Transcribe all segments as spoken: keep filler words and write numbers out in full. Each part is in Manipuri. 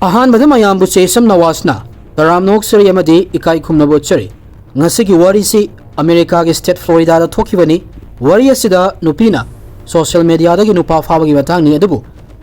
ꯑꯍꯥꯟꯕꯗ ꯃꯌꯥꯝꯕꯨ ꯆꯦꯁꯝ ꯅꯋꯥꯖꯅ ꯇꯔꯥꯝꯅ ꯑꯣꯛꯆꯔꯤ ꯑꯃꯗꯤ ꯏꯀꯥꯏ ꯈꯨꯝꯅꯕ ꯎꯠꯆꯔꯤ꯫ ꯉꯁꯤꯒꯤ ꯋꯥꯔꯤꯁꯤ ꯑꯃꯦꯔꯤꯀꯥꯒꯤ ꯁ꯭ꯇꯦꯠ ꯐ꯭ꯂꯣꯔꯤꯗꯥꯗ ꯊꯣꯛꯈꯤꯕꯅꯤ꯫ ꯋꯥꯔꯤ ꯑꯁꯤꯗ ꯅꯨꯄꯤꯅ ꯁꯣꯁꯤꯌꯦꯜ ꯃꯦꯗꯤꯌꯥꯗꯒꯤ ꯅꯨꯄꯥ ꯐꯥꯕꯒꯤ ꯃꯇꯥꯡꯅꯤ꯫ ꯑꯗꯨꯕꯨ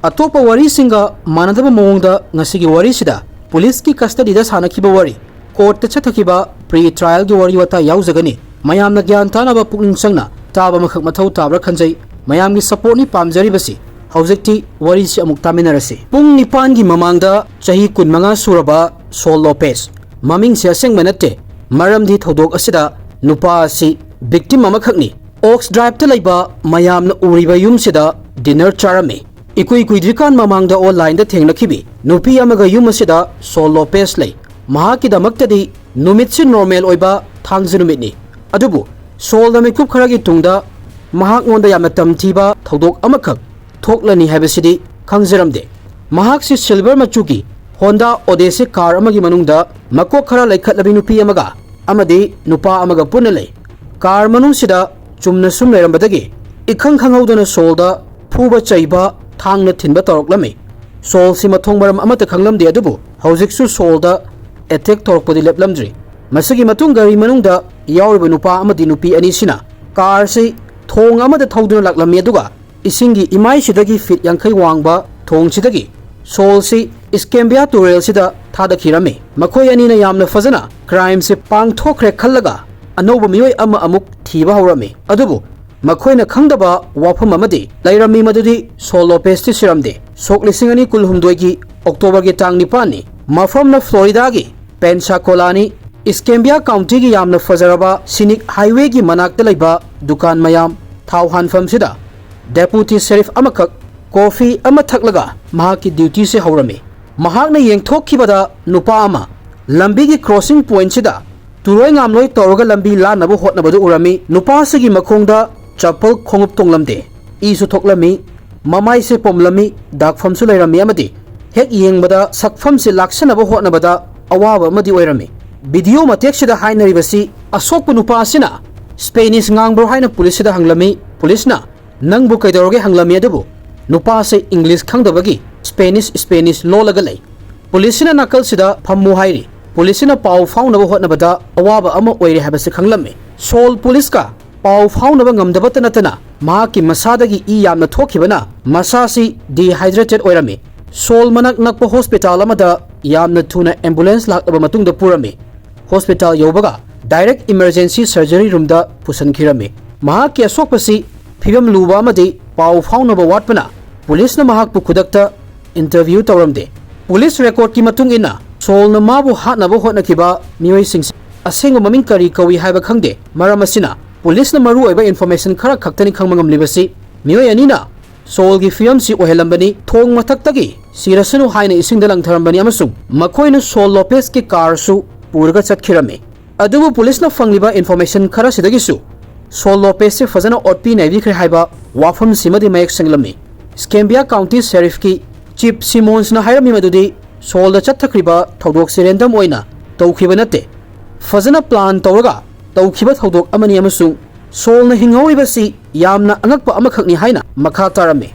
ꯑꯇꯣꯞꯄ ꯋꯥꯔꯤꯁꯤꯡꯒ ꯃꯥꯟꯅꯗꯕ ꯃꯑꯣꯡꯗ ꯉꯁꯤꯒꯤ ꯋꯥꯔꯤꯁꯤꯗ ꯄꯨꯂꯤꯁꯀꯤ ꯀꯁꯇꯗꯤꯗ ꯁꯥꯟꯅꯈꯤꯕ ꯋꯥꯔꯤ, ꯀꯣꯔꯠꯇ ꯆꯠꯊꯈꯤꯕ ꯄ꯭ꯔꯤ ꯇ꯭ꯔꯥꯏꯜꯒꯤ ꯋꯥꯔꯤ ꯋꯥꯇꯥꯏ ꯌꯥꯎꯖꯒꯅꯤ꯫ ꯃꯌꯥꯝꯅ ꯒ꯭ꯌꯥꯟ ꯇꯥꯅꯕ ꯄꯨꯛꯅꯤꯡ ꯆꯪꯅ ꯇꯥꯕ ꯑꯃꯈꯛ ꯃꯊꯧ ꯇꯥꯕ꯭ꯔꯥ ꯈꯟꯖꯩ꯫ ꯃꯌꯥꯝꯒꯤ ꯁꯄꯣꯔꯠꯅꯤ ꯄꯥꯝꯖꯔꯤꯕꯁꯤ꯫ ꯍꯧꯖꯤꯛꯇꯤ ꯋꯥꯔꯤꯁꯤ ꯑꯃꯨꯛ ꯇꯥꯃꯤꯟꯅꯔꯁꯤ꯫ ꯄꯨꯡ ꯅꯤꯄꯥꯟꯒꯤ ꯃꯃꯥꯡꯗ ꯆꯍꯤ ꯀꯨꯟꯃꯉꯥ ꯁꯨꯔꯕ ꯁꯣꯜ ꯂꯣꯄꯦꯁ, ꯃꯃꯤꯡꯁꯤ ꯑꯁꯦꯡꯕ ꯅꯠꯇꯦ, ꯃꯔꯝꯗꯤ ꯊꯧꯗꯣꯛ ꯑꯁꯤꯗ ꯅꯨꯄꯥ ꯑꯁꯤ ꯕꯤꯛꯇꯤꯝ ꯑꯃꯈꯛꯅꯤ꯫ ꯑꯣꯛꯁ ꯗ꯭ꯔꯥꯏꯚꯇ ꯂꯩꯕ ꯃꯌꯥꯝꯅ ꯎꯔꯤꯕ ꯌꯨꯝꯁꯤꯗ ꯗꯤꯅꯔ ꯆꯥꯔꯝꯃꯤ꯫ ꯏꯀꯨꯏ ꯀꯨꯏꯗ꯭ꯔꯤꯀꯥꯟ ꯃꯃꯥꯡꯗ ꯑꯣꯟꯂꯥꯏꯟꯗ ꯊꯦꯡꯅꯈꯤꯕꯤ ꯅꯨꯄꯤ ꯑꯃꯒ ꯌꯨꯝ ꯑꯁꯤꯗ ꯁꯣꯜ ꯂꯣꯄꯦꯁ ꯂꯩ꯫ ꯃꯍꯥꯛꯀꯤꯗꯃꯛꯇꯗꯤ ꯅꯨꯃꯤꯠꯁꯤ ꯅꯣꯔꯃꯦꯜ ꯑꯣꯏꯕ ꯊꯥꯡꯖ ꯅꯨꯃꯤꯠꯅꯤ꯫ ꯑꯗꯨꯕꯨ ꯁꯣꯜꯅ ꯃꯤꯀꯨꯞ ꯈꯔꯒꯤ ꯇꯨꯡꯗ ꯃꯍꯥꯛꯉꯣꯟꯗ ꯌꯥꯝꯅ ꯇꯝꯊꯤꯕ ꯊꯧꯗꯣꯛ ꯑꯃꯈꯛ ꯊꯣꯛꯂꯅꯤ ꯍꯥꯏꯕꯁꯤꯗꯤ ꯈꯪꯖꯔꯝꯗꯦ꯫ ꯃꯍꯥꯛꯁꯤ ꯁꯤꯜꯚꯔ ꯃꯆꯨꯒꯤ ꯍꯣꯟꯗꯥ ꯑꯣꯗꯦꯁꯤ ꯀꯥꯔ ꯑꯃꯒꯤ ꯃꯅꯨꯡꯗ ꯃꯀꯣꯛ ꯈꯔ ꯂꯩꯈꯠꯂꯕꯤ ꯅꯨꯄꯤ ꯑꯃꯒ ꯑꯃꯗꯤ ꯅꯨꯄꯥ ꯑꯃꯒ ꯄꯨꯟꯅ ꯂꯩ꯫ ꯀꯥꯔ ꯃꯅꯨꯡꯁꯤꯗ ꯆꯨꯝꯅ ꯁꯨꯝ ꯂꯩꯔꯝꯕꯗꯒꯤ ꯏꯈꯪ ꯈꯪꯍꯧꯗꯅ ꯁꯣꯜꯗ ꯐꯨꯕ ꯆꯩꯕ, ꯊꯥꯡꯅ ꯊꯤꯟꯕ ꯇꯧꯔꯛꯂꯝꯃꯤ꯫ ꯁꯣꯜꯁꯤ ꯃꯊꯣꯡ ꯃꯔꯝ ꯑꯃꯠꯇ ꯈꯪꯂꯝꯗꯦ, ꯑꯗꯨꯕꯨ ꯍꯧꯖꯤꯛꯁꯨ ꯁꯣꯜꯗ ꯑꯦꯇꯦꯛ ꯇꯧꯔꯛꯄꯗꯤ ꯂꯦꯞꯂꯝꯗ꯭ꯔꯤ꯫ ꯃꯁꯤꯒꯤ ꯃꯇꯨꯡ ꯒꯥꯔꯤ ꯃꯅꯨꯡꯗ ꯌꯥꯎꯔꯤꯕ ꯅꯨꯄꯥ ꯑꯃꯗꯤ ꯅꯨꯄꯤ ꯑꯅꯤꯁꯤꯅ ꯀꯥꯔꯁꯤ ꯊꯣꯡ ꯑꯃꯗ ꯊꯧꯗꯨꯅ ꯂꯥꯛꯂꯝꯃꯤ, ꯑꯗꯨꯒ ꯏꯁꯤꯡꯒꯤ ꯏꯃꯥꯏꯁꯤꯗꯒꯤ ꯐꯤꯠ ꯌꯥꯡꯈꯩ ꯋꯥꯡꯕ ꯊꯣꯡꯁꯤꯗꯒꯤ ꯁꯣꯜꯁꯤ ꯏꯁꯀꯦꯝꯕꯤꯌꯥ ꯇꯨꯔꯦꯜꯁꯤꯗ ꯊꯥꯗꯈꯤꯔꯝꯃꯤ꯫ ꯃꯈꯣꯏ ꯑꯅꯤꯅ ꯌꯥꯝꯅ ꯐꯖꯅ ꯀ꯭ꯔꯥꯏꯝꯁꯤ ꯄꯥꯡꯊꯣꯛꯈ꯭ꯔꯦ ꯈꯜꯂꯒ ꯑꯅꯧꯕ ꯃꯤꯑꯣꯏ ꯑꯃ ꯑꯃꯨꯛ ꯊꯤꯕ ꯍꯧꯔꯝꯃꯤ꯫ ꯑꯗꯨꯕꯨ ꯃꯈꯣꯏꯅ ꯈꯪꯗꯕ ꯋꯥꯐꯝ ꯑꯃꯗꯤ ꯂꯩꯔꯝꯃꯤ, ꯃꯗꯨꯗꯤ ꯁꯣꯜ ꯂꯣꯄꯦꯁꯇꯤ ꯁꯤꯔꯝꯗꯦ꯫ ꯁꯣꯛ ꯂꯤꯁꯤꯡ ꯑꯅꯤ ꯀꯨꯟꯍꯨꯝꯗꯣꯏꯒꯤ ꯑꯣꯛꯇꯣꯕꯔꯒꯤ ꯇꯥꯡ ꯅꯤꯄꯥꯟꯅꯤ꯫ ꯃꯐꯝꯅ ꯐ꯭ꯂꯣꯔꯤꯗꯥꯒꯤ ꯄꯦꯟꯁꯥꯀꯣꯂꯥꯅꯤ꯫ ꯏꯁꯀꯦꯝꯕꯤꯌꯥ ꯀꯥꯎꯟꯇꯤꯒꯤ ꯌꯥꯝꯅ ꯐꯖꯔꯕ ꯁꯤꯅꯤꯛ ꯍꯥꯏꯋꯦꯒꯤ ꯃꯅꯥꯛꯇ ꯂꯩꯕ ꯗꯨꯀꯥꯟ ꯃꯌꯥꯝ ꯊꯥꯎ ꯍꯥꯟꯐꯝꯁꯤꯗ ꯗꯦꯄꯨꯇꯤ ꯁꯦꯔꯤꯐ ꯑꯃꯈꯛ ꯀꯣꯐꯤ ꯑꯃ ꯊꯛꯂꯒ ꯃꯍꯥꯛꯀꯤ ꯗ꯭ꯌꯨꯇꯤꯁꯤ ꯍꯧꯔꯝꯃꯤ꯫ ꯃꯍꯥꯛꯅ ꯌꯦꯡꯊꯣꯛꯈꯤꯕꯗ ꯅꯨꯄꯥ ꯑꯃ ꯂꯝꯕꯤꯒꯤ ꯀ꯭ꯔꯣꯁꯤꯡ ꯄꯣꯏꯟꯠꯁꯤꯗ ꯇꯨꯔꯣꯏ ꯉꯥꯝꯂꯣꯏ ꯇꯧꯔꯒ ꯂꯝꯕꯤ ꯂꯥꯟꯅꯕ ꯍꯣꯠꯅꯕꯗꯨ ꯎꯔꯝꯃꯤ꯫ ꯅꯨꯄꯥ ꯑꯁꯤꯒꯤ ꯃꯈꯣꯡꯗ ꯆꯄꯜ ꯈꯣꯡꯎꯞ ꯇꯣꯡꯂꯝꯗꯦ꯫ ꯏꯁꯨ ꯊꯣꯛꯂꯝꯃꯤ꯫ ꯃꯃꯥꯏꯁꯦ ꯄꯣꯝꯂꯝꯃꯤ, ꯗꯥꯛꯐꯝꯁꯨ ꯂꯩꯔꯝꯃꯤ ꯑꯃꯗꯤ ꯍꯦꯛ ꯌꯦꯡꯕꯗ ꯁꯛꯐꯝꯁꯦ ꯂꯥꯛꯁꯟꯅꯕ ꯍꯣꯠꯅꯕꯗ ꯑꯋꯥꯕ ꯑꯃꯗꯤ ꯑꯣꯏꯔꯝꯃꯤ꯫ ꯚꯤꯗꯤꯑꯣ ꯃꯇꯦꯛꯁꯤꯗ ꯍꯥꯏꯅꯔꯤꯕꯁꯤ ꯑꯁꯣꯛꯄ ꯅꯨꯄꯥ ꯑꯁꯤꯅ ꯁ꯭ꯄꯦꯅꯤꯁ ꯉꯥꯡꯕ꯭ꯔꯣ ꯍꯥꯏꯅ ꯄꯨꯂꯤꯁꯁꯤꯗ ꯍꯪꯂꯝꯃꯤ꯫ ꯄꯨꯂꯤꯁꯅ "ꯅꯪꯕꯨ ꯀꯩꯗꯧꯔꯒꯦ?" ꯍꯪꯂꯝꯃꯤ, ꯑꯗꯨꯕꯨ ꯅꯨꯄꯥ ꯑꯁꯤ ꯏꯪꯂꯤꯁ ꯈꯪꯗꯕꯒꯤ ꯁ꯭ꯄꯦꯅꯤꯁ, ꯁ꯭ꯄꯦꯅꯤꯁ ꯂꯣꯜꯂꯒ ꯂꯩ꯫ ꯄꯨꯂꯤꯁꯁꯤꯅ ꯅꯥꯀꯜꯁꯤꯗ ꯐꯝꯃꯨ ꯍꯥꯏꯔꯤ꯫ ꯄꯨꯂꯤꯁꯁꯤꯅ ꯄꯥꯎ ꯐꯥꯎꯅꯕ ꯍꯣꯠꯅꯕꯗ ꯑꯋꯥꯕ ꯑꯃ ꯑꯣꯏꯔꯦ ꯍꯥꯏꯕꯁꯤ ꯈꯪꯂꯝꯃꯤ꯫ ꯁꯣꯜ ꯄꯨꯂꯤꯁꯀ ꯄꯥꯎ ꯐꯥꯎꯅꯕ ꯉꯝꯗꯕꯇ ꯅꯠꯇꯅ ꯃꯍꯥꯛꯀꯤ ꯃꯁꯥꯗꯒꯤ ꯏ ꯌꯥꯝꯅ ꯊꯣꯛꯈꯤꯕꯅ ꯃꯁꯥꯁꯤ ꯗꯤꯍꯥꯏꯗ꯭ꯔꯦꯇꯦꯠ ꯑꯣꯏꯔꯝꯃꯤ꯫ ꯁꯣꯜ ꯃꯅꯥꯛ ꯅꯛꯄ ꯍꯣꯁꯄꯤꯇꯥꯜ ꯑꯃꯗ ꯌꯥꯝꯅ ꯊꯨꯅ ꯑꯦꯝꯕꯨꯂꯦꯟꯁ ꯂꯥꯛꯂꯕ ꯃꯇꯨꯡꯗ ꯄꯨꯔꯝꯃꯤ꯫ ꯍꯣꯁꯄꯤꯇꯥꯜ ꯌꯧꯕꯒ ꯗꯥꯏꯔꯦꯛ ꯏꯃꯔꯖꯦꯟꯁꯤ ꯁꯔꯖꯔꯤ ꯔꯨꯝꯗ ꯄꯨꯁꯤꯟꯈꯤꯔꯝꯃꯤ꯫ ꯃꯍꯥꯛꯀꯤ ꯑꯁꯣꯛꯄꯁꯤ ꯐꯤꯕꯝ ꯂꯨꯕ ꯑꯃꯗꯤ ꯄꯥꯎ ꯐꯥꯎꯅꯕ ꯋꯥꯠꯄꯅ ꯄꯨꯂꯤꯁꯅ ꯃꯍꯥꯛꯄꯨ ꯈꯨꯗꯛꯇ ꯏꯟꯇꯔꯚ꯭ꯌꯨ ꯇꯧꯔꯝꯗꯦ꯫ ꯄꯨꯂꯤꯁ ꯔꯦꯀꯣꯔꯗꯀꯤ ꯃꯇꯨꯡ ꯏꯟꯅ ꯁꯣꯜꯅ ꯃꯥꯕꯨ ꯍꯥꯠꯅꯕ ꯍꯣꯠꯅꯈꯤꯕ ꯃꯤꯑꯣꯏꯁꯤꯡꯁꯤ ꯑꯁꯦꯡꯕ ꯃꯃꯤꯡ ꯀꯔꯤ ꯀꯧꯏ ꯍꯥꯏꯕ ꯈꯪꯗꯦ꯫ ꯃꯔꯝ ꯑꯁꯤꯅ ꯄꯨꯂꯤꯁꯅ ꯃꯔꯨꯑꯣꯏꯕ ꯏꯟꯐꯣꯔꯃꯦꯁꯟ ꯈꯔ ꯈꯛꯇꯅꯤ ꯈꯪꯕ ꯉꯝꯂꯤꯕꯁꯤ꯫ ꯃꯤꯑꯣꯏ ꯑꯅꯤꯅ ꯁꯣꯜꯒꯤ ꯐꯤꯕꯝꯁꯤ ꯑꯣꯏꯍꯜꯂꯝꯕꯅꯤ꯫ ꯊꯣꯡ ꯃꯊꯛꯇꯒꯤ ꯁꯤꯔꯁꯅꯨ ꯍꯥꯏꯅ ꯏꯁꯤꯡꯗ ꯂꯪꯊꯔꯝꯕꯅꯤ ꯑꯃꯁꯨꯡ ꯃꯈꯣꯏꯅ ꯁꯣꯜ ꯂꯣꯄꯦꯁꯀꯤ ꯀꯥꯔꯁꯨ ꯄꯨꯔꯒ ꯆꯠꯈꯤꯔꯝꯃꯤ꯫ ꯑꯗꯨꯕꯨ ꯄꯨꯂꯤꯁꯅ ꯐꯪꯂꯤꯕ ꯏꯟꯐꯣꯔꯃꯦꯁꯟ ꯈꯔꯁꯤꯗꯒꯤꯁꯨ ꯁꯣꯜ ꯂꯣꯄꯦꯁꯁꯤ ꯐꯖꯅ ꯑꯣꯠꯄꯤ ꯅꯩꯕꯤꯈ꯭ꯔꯦ ꯍꯥꯏꯕ ꯋꯥꯐꯝꯁꯤꯃꯗꯤ ꯃꯌꯦꯛ ꯁꯦꯡꯂꯝꯃꯤ꯫ ꯁ꯭ꯀꯦꯝꯕꯤꯌꯥ ꯀꯥꯎꯟꯇꯤ ꯁꯦꯔꯤꯐꯀꯤ ꯆꯤꯞ ꯁꯤꯃꯣꯟꯁꯅ ꯍꯥꯏꯔꯝꯃꯤ ꯃꯗꯨꯗꯤ ꯁꯣꯜꯗ ꯆꯠꯊꯈ꯭ꯔꯤꯕ ꯊꯧꯗꯣꯛꯁꯤ ꯔꯦꯟꯗꯝ ꯑꯣꯏꯅ ꯇꯧꯈꯤꯕ ꯅꯠꯇꯦ, ꯐꯖꯅ ꯄ꯭ꯂꯥꯟ ꯇꯧꯔꯒ ꯇꯧꯈꯤꯕ ꯊꯧꯗꯣꯛ ꯑꯃꯅꯤ ꯑꯃꯁꯨꯡ ꯁꯣꯜꯅ ꯍꯤꯡꯍꯧꯔꯤꯕꯁꯤ ꯌꯥꯝꯅ ꯑꯉꯛꯄ ꯑꯃꯈꯛꯅꯤ ꯍꯥꯏꯅ ꯃꯈꯥ ꯇꯥꯔꯝꯃꯤ꯫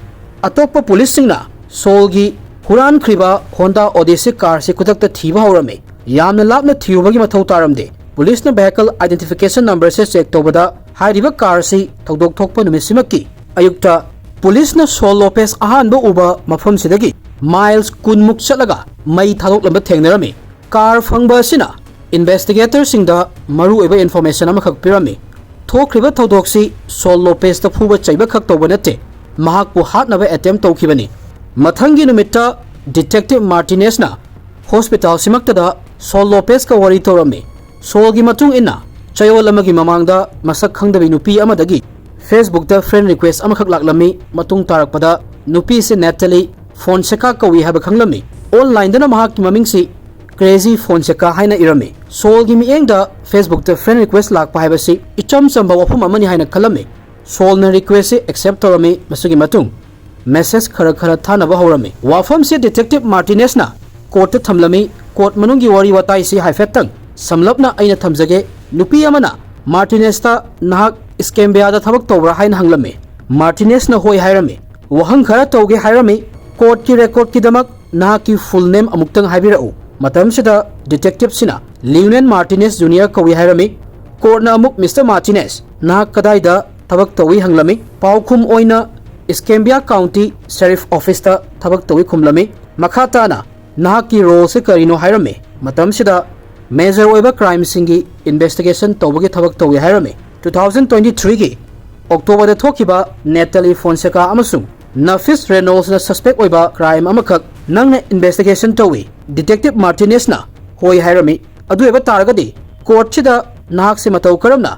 ꯑꯇꯣꯞꯄ ꯄꯨꯂꯤꯁꯁꯤꯡꯅ ꯁꯣꯜꯒꯤ ꯍꯨꯔꯥꯟꯈ꯭ꯔꯤꯕ ꯍꯣꯟꯗꯥ ꯑꯣꯗꯤꯁꯤ ꯀꯥꯔꯁꯤ ꯈꯨꯗꯛꯇ ꯊꯤꯕ ꯍꯧꯔꯝꯃꯤ꯫ ꯌꯥꯝꯅ ꯂꯥꯞꯅ ꯊꯤꯔꯨꯕꯒꯤ ꯃꯊꯧ ꯇꯥꯔꯝꯗꯦ꯫ ꯄꯨꯂꯤꯁꯅ ꯚꯦꯍꯤꯀꯜ ꯑꯥꯏꯗꯦꯟꯇꯤꯐꯤꯀꯦꯁꯟ ꯅꯝꯕꯔꯁꯦ ꯆꯦꯛ ꯇꯧꯕꯗ ꯍꯥꯏꯔꯤꯕ ꯀꯥꯔꯁꯤ ꯊꯧꯗꯣꯛ ꯊꯣꯛꯄ ꯅꯨꯃꯤꯠꯁꯤꯃꯛꯀꯤ ꯑꯌꯨꯛꯇ ꯄꯨꯂꯤꯁꯅ ꯁꯣꯜ ꯂꯣꯄꯦꯁ ꯑꯍꯥꯟꯕ ꯎꯕ ꯃꯐꯝꯁꯤꯗꯒꯤ ꯃꯥꯏꯜꯁ ꯀꯨꯟꯃꯨꯛ ꯆꯠꯂꯒ ꯃꯩ ꯊꯥꯗꯣꯛꯂꯝꯕ ꯊꯦꯡꯅꯔꯝꯃꯤ꯫ ꯀꯥꯔ ꯐꯪꯕ ꯑꯁꯤꯅ ꯏꯟꯚꯦꯁꯇꯤꯒꯦꯇꯔꯁꯤꯡꯗ ꯃꯔꯨꯑꯣꯏꯕ ꯏꯟꯐꯣꯔꯃꯦꯁꯟ ꯑꯃꯈꯛ ꯄꯤꯔꯝꯃꯤ꯫ ꯊꯣꯛꯈ꯭ꯔꯤꯕ ꯊꯧꯗꯣꯛꯁꯤ ꯁꯣꯜ ꯂꯣꯄꯦꯁꯇ ꯐꯨꯕ ꯆꯩꯕ ꯈꯛ ꯇꯧꯕ ꯅꯠꯇꯦ, ꯃꯍꯥꯛꯄꯨ ꯍꯥꯠꯅꯕ ꯑꯦꯇꯦꯝ ꯇꯧꯈꯤꯕꯅꯤ꯫ ꯃꯊꯪꯒꯤ ꯅꯨꯃꯤꯠꯇ ꯗꯤꯇꯦꯛꯇꯤꯚ ꯃꯥꯔꯇꯤꯅꯦꯁꯅ ꯍꯣꯁꯄꯤꯇꯥꯜꯁꯤꯃꯛꯇꯗ ꯁꯣꯜ ꯂꯣꯄꯦꯁꯀ ꯋꯥꯔꯤ ꯇꯧꯔꯝꯃꯤ꯫ ꯁꯣꯜꯒꯤ ꯃꯇꯨꯡ ꯏꯟꯅ ꯆꯌꯣꯜ ꯑꯃꯒꯤ ꯃꯃꯥꯡꯗ ꯃꯁꯛ ꯈꯪꯗꯕꯤ ꯅꯨꯄꯤ ꯑꯃꯗꯒꯤ ꯐꯦꯁꯕꯨꯛꯇ ꯐ꯭ꯔꯦꯟ ꯔꯤꯀ꯭ꯋꯦꯁ ꯑꯃꯈꯛ ꯂꯥꯛꯂꯝꯃꯤ꯫ ꯃꯇꯨꯡ ꯇꯥꯔꯛꯄꯗ ꯅꯨꯄꯤꯁꯤ ꯅꯦꯇꯥꯂꯤ ꯐꯣꯟꯁꯦꯀꯥ ꯀꯧꯏ ꯍꯥꯏꯕ ꯈꯪꯂꯝꯃꯤ꯫ ꯑꯣꯟꯂꯥꯏꯟꯗꯅ ꯃꯍꯥꯛꯀꯤ ꯃꯃꯤꯡꯁꯤ ꯀ꯭ꯔꯦꯖꯤ ꯐꯣꯟꯁꯦꯀꯥ ꯍꯥꯏꯅ ꯏꯔꯝꯃꯤ꯫ ꯁꯣꯜꯒꯤ ꯃꯤꯠꯌꯦꯡꯗ ꯐꯦꯁꯕꯨꯛꯇ ꯐ꯭ꯔꯦꯟ ꯔꯤꯀ꯭ꯋꯦꯁ ꯂꯥꯛꯄ ꯍꯥꯏꯕꯁꯤ ꯏꯆꯝ ꯆꯝꯕ ꯋꯥꯐꯝ ꯑꯃꯅꯤ ꯍꯥꯏꯅ ꯈꯜꯂꯝꯃꯤ꯫ ꯁꯣꯜꯅ ꯔꯤꯀ꯭ꯋꯦꯁꯁꯤ ꯑꯦꯛꯁꯦꯞ ꯇꯧꯔꯝꯃꯤ꯫ ꯃꯁꯤꯒꯤ ꯃꯇꯨꯡ ꯃꯦꯁꯦꯖ ꯈꯔ ꯈꯔ ꯊꯥꯅꯕ ꯍꯧꯔꯝꯃꯤ꯫ ꯋꯥꯐꯝꯁꯤ ꯗꯤꯇꯦꯛꯇꯤꯚ ꯃꯥꯔꯇꯤꯅꯦꯁꯅ ꯀꯣꯔꯠꯇ ꯊꯝꯂꯝꯃꯤ꯫ ꯀꯣꯔꯠ ꯃꯅꯨꯡꯒꯤ ꯋꯥꯔꯤ ꯋꯥꯇꯥꯏꯁꯤ ꯍꯥꯏꯐꯦꯠꯇꯪ ꯁꯝꯂꯞꯅ ꯑꯩꯅ ꯊꯝꯖꯒꯦ꯫ ꯅꯨꯄꯤ ꯑꯃꯅ ꯃꯥꯔꯇꯤꯅꯦꯁꯇ "ꯅꯍꯥꯛ ꯁ꯭ꯀꯦꯝꯕꯤꯌꯥꯗ ꯊꯕꯛ ꯇꯧꯕ꯭ꯔꯥ?" ꯍꯥꯏꯅ ꯍꯪꯂꯝꯃꯤ꯫ ꯃꯥꯔꯇꯤꯅꯦꯁꯅ "ꯍꯣꯏ" ꯍꯥꯏꯔꯝꯃꯤ꯫ "ꯋꯥꯍꯪ ꯈꯔ ꯇꯧꯒꯦ" ꯍꯥꯏꯔꯝꯃꯤ꯫ "Courtꯀꯤ recordꯀꯤꯗꯃꯛ ꯅꯍꯥꯛꯀꯤ full name ꯑꯃꯨꯛꯇꯪ ꯍꯥꯏꯕꯤꯔꯛꯎ"꯫ ꯃꯇꯝꯁꯤꯗ detectiveꯁꯤꯅ "Leonel Martinez Junior ꯀꯧꯏ" ꯍꯥꯏꯔꯝꯃꯤ꯫ Courtꯅ ꯑꯃꯨꯛ "Mister Martinez, ꯅꯍꯥꯛ ꯀꯗꯥꯏꯗ ꯊꯕꯛ ꯇꯧꯏ?" ꯍꯪꯂꯝꯃꯤ꯫ ꯄꯥꯎꯈꯨꯝ ꯑꯣꯏꯅ "Escambia County Sheriff Officeꯇ ꯊꯕꯛ ꯇꯧꯏ" ꯈꯨꯝꯂꯝꯃꯤ꯫ ꯃꯈꯥ ꯇꯥꯅ "ꯅꯍꯥꯛꯀꯤ roleꯁꯦ ꯀꯔꯤꯅꯣ?" ꯍꯥꯏꯔꯝꯃꯤ꯫ ꯃꯇꯝꯁꯤꯗ "Major ꯑꯣꯏꯕ crimeꯁꯤꯡꯒꯤ investigation ꯇꯧꯕꯒꯤ ꯊꯕꯛ ꯇꯧꯏ" ꯍꯥꯏꯔꯝꯃꯤ꯫ Two thousand twenty threeꯒꯤ Octoberꯗ ꯊꯣꯛꯈꯤꯕ Natalie Fonseca ꯑꯃꯁꯨꯡ Nafis Reynoldesꯅ suspect ꯑꯣꯏꯕ crime ꯑꯃꯈꯛ ꯅꯪꯅ investigation ꯇꯧꯏ꯫ Detective Martinezꯅ "ꯍꯣꯏ" ꯍꯥꯏꯔꯝꯃꯤ꯫ ꯑꯗꯨ ꯑꯣꯏꯕ ꯇꯥꯔꯒꯗꯤ courtꯁꯤꯗ ꯅꯍꯥꯛꯁꯦ ꯃꯇꯧ ꯀꯔꯝꯅ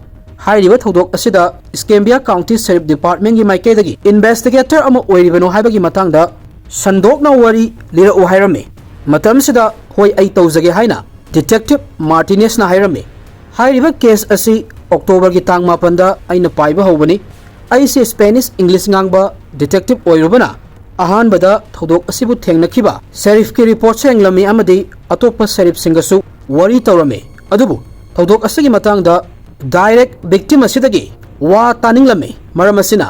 ꯍꯥꯏꯔꯤꯕ ꯊꯧꯗꯣꯛ ꯑꯁꯤꯗ Escambia County Sheriff Departmentꯀꯤ ꯃꯥꯏꯀꯩꯗꯒꯤ investigator ꯑꯃ ꯑꯣꯏꯔꯤꯕꯅꯣ ꯍꯥꯏꯕꯒꯤ ꯃꯇꯥꯡꯗ ꯁꯟꯗꯣꯛꯅ ꯋꯥꯔꯤ ꯂꯤꯔꯛꯎ ꯍꯥꯏꯔꯝꯃꯤ꯫ ꯃꯇꯝꯁꯤꯗ "ꯍꯣꯏ, ꯑꯩ ꯇꯧꯖꯒꯦ" ꯍꯥꯏꯅ Detective Martinezꯅ ꯍꯥꯏꯔꯝꯃꯤ꯫ "ꯍꯥꯏꯔꯤꯕ case ꯑꯁꯤ Octoberꯒꯤ ꯇꯥꯡ ꯃꯥꯄꯟꯗ ꯑꯩꯅ ꯄꯥꯏꯕ ꯍꯧꯕꯅꯤ꯫ ꯑꯩꯁꯤ Spanish English ꯉꯥꯡꯕ detective ꯑꯣꯏꯔꯨꯕꯅ ꯑꯍꯥꯟꯕꯗ ꯊꯧꯗꯣꯛ ꯑꯁꯤꯕꯨ ꯊꯦꯡꯅꯈꯤꯕ sheriffꯀꯤ reportꯁꯨ ꯌꯦꯡꯂꯝꯃꯤ ꯑꯃꯗꯤ ꯑꯇꯣꯞꯄ sheriffꯁꯤꯡꯒꯁꯨ ꯋꯥꯔꯤ ꯇꯧꯔꯝꯃꯤ꯫ ꯑꯗꯨꯕꯨ ꯊꯧꯗꯣꯛ ꯑꯁꯤꯒꯤ ꯃꯇꯥꯡꯗ direct victim ꯑꯁꯤꯗꯒꯤ ꯋꯥ ꯇꯥꯅꯤꯡꯂꯝꯃꯤ꯫ ꯃꯔꯝ ꯑꯁꯤꯅ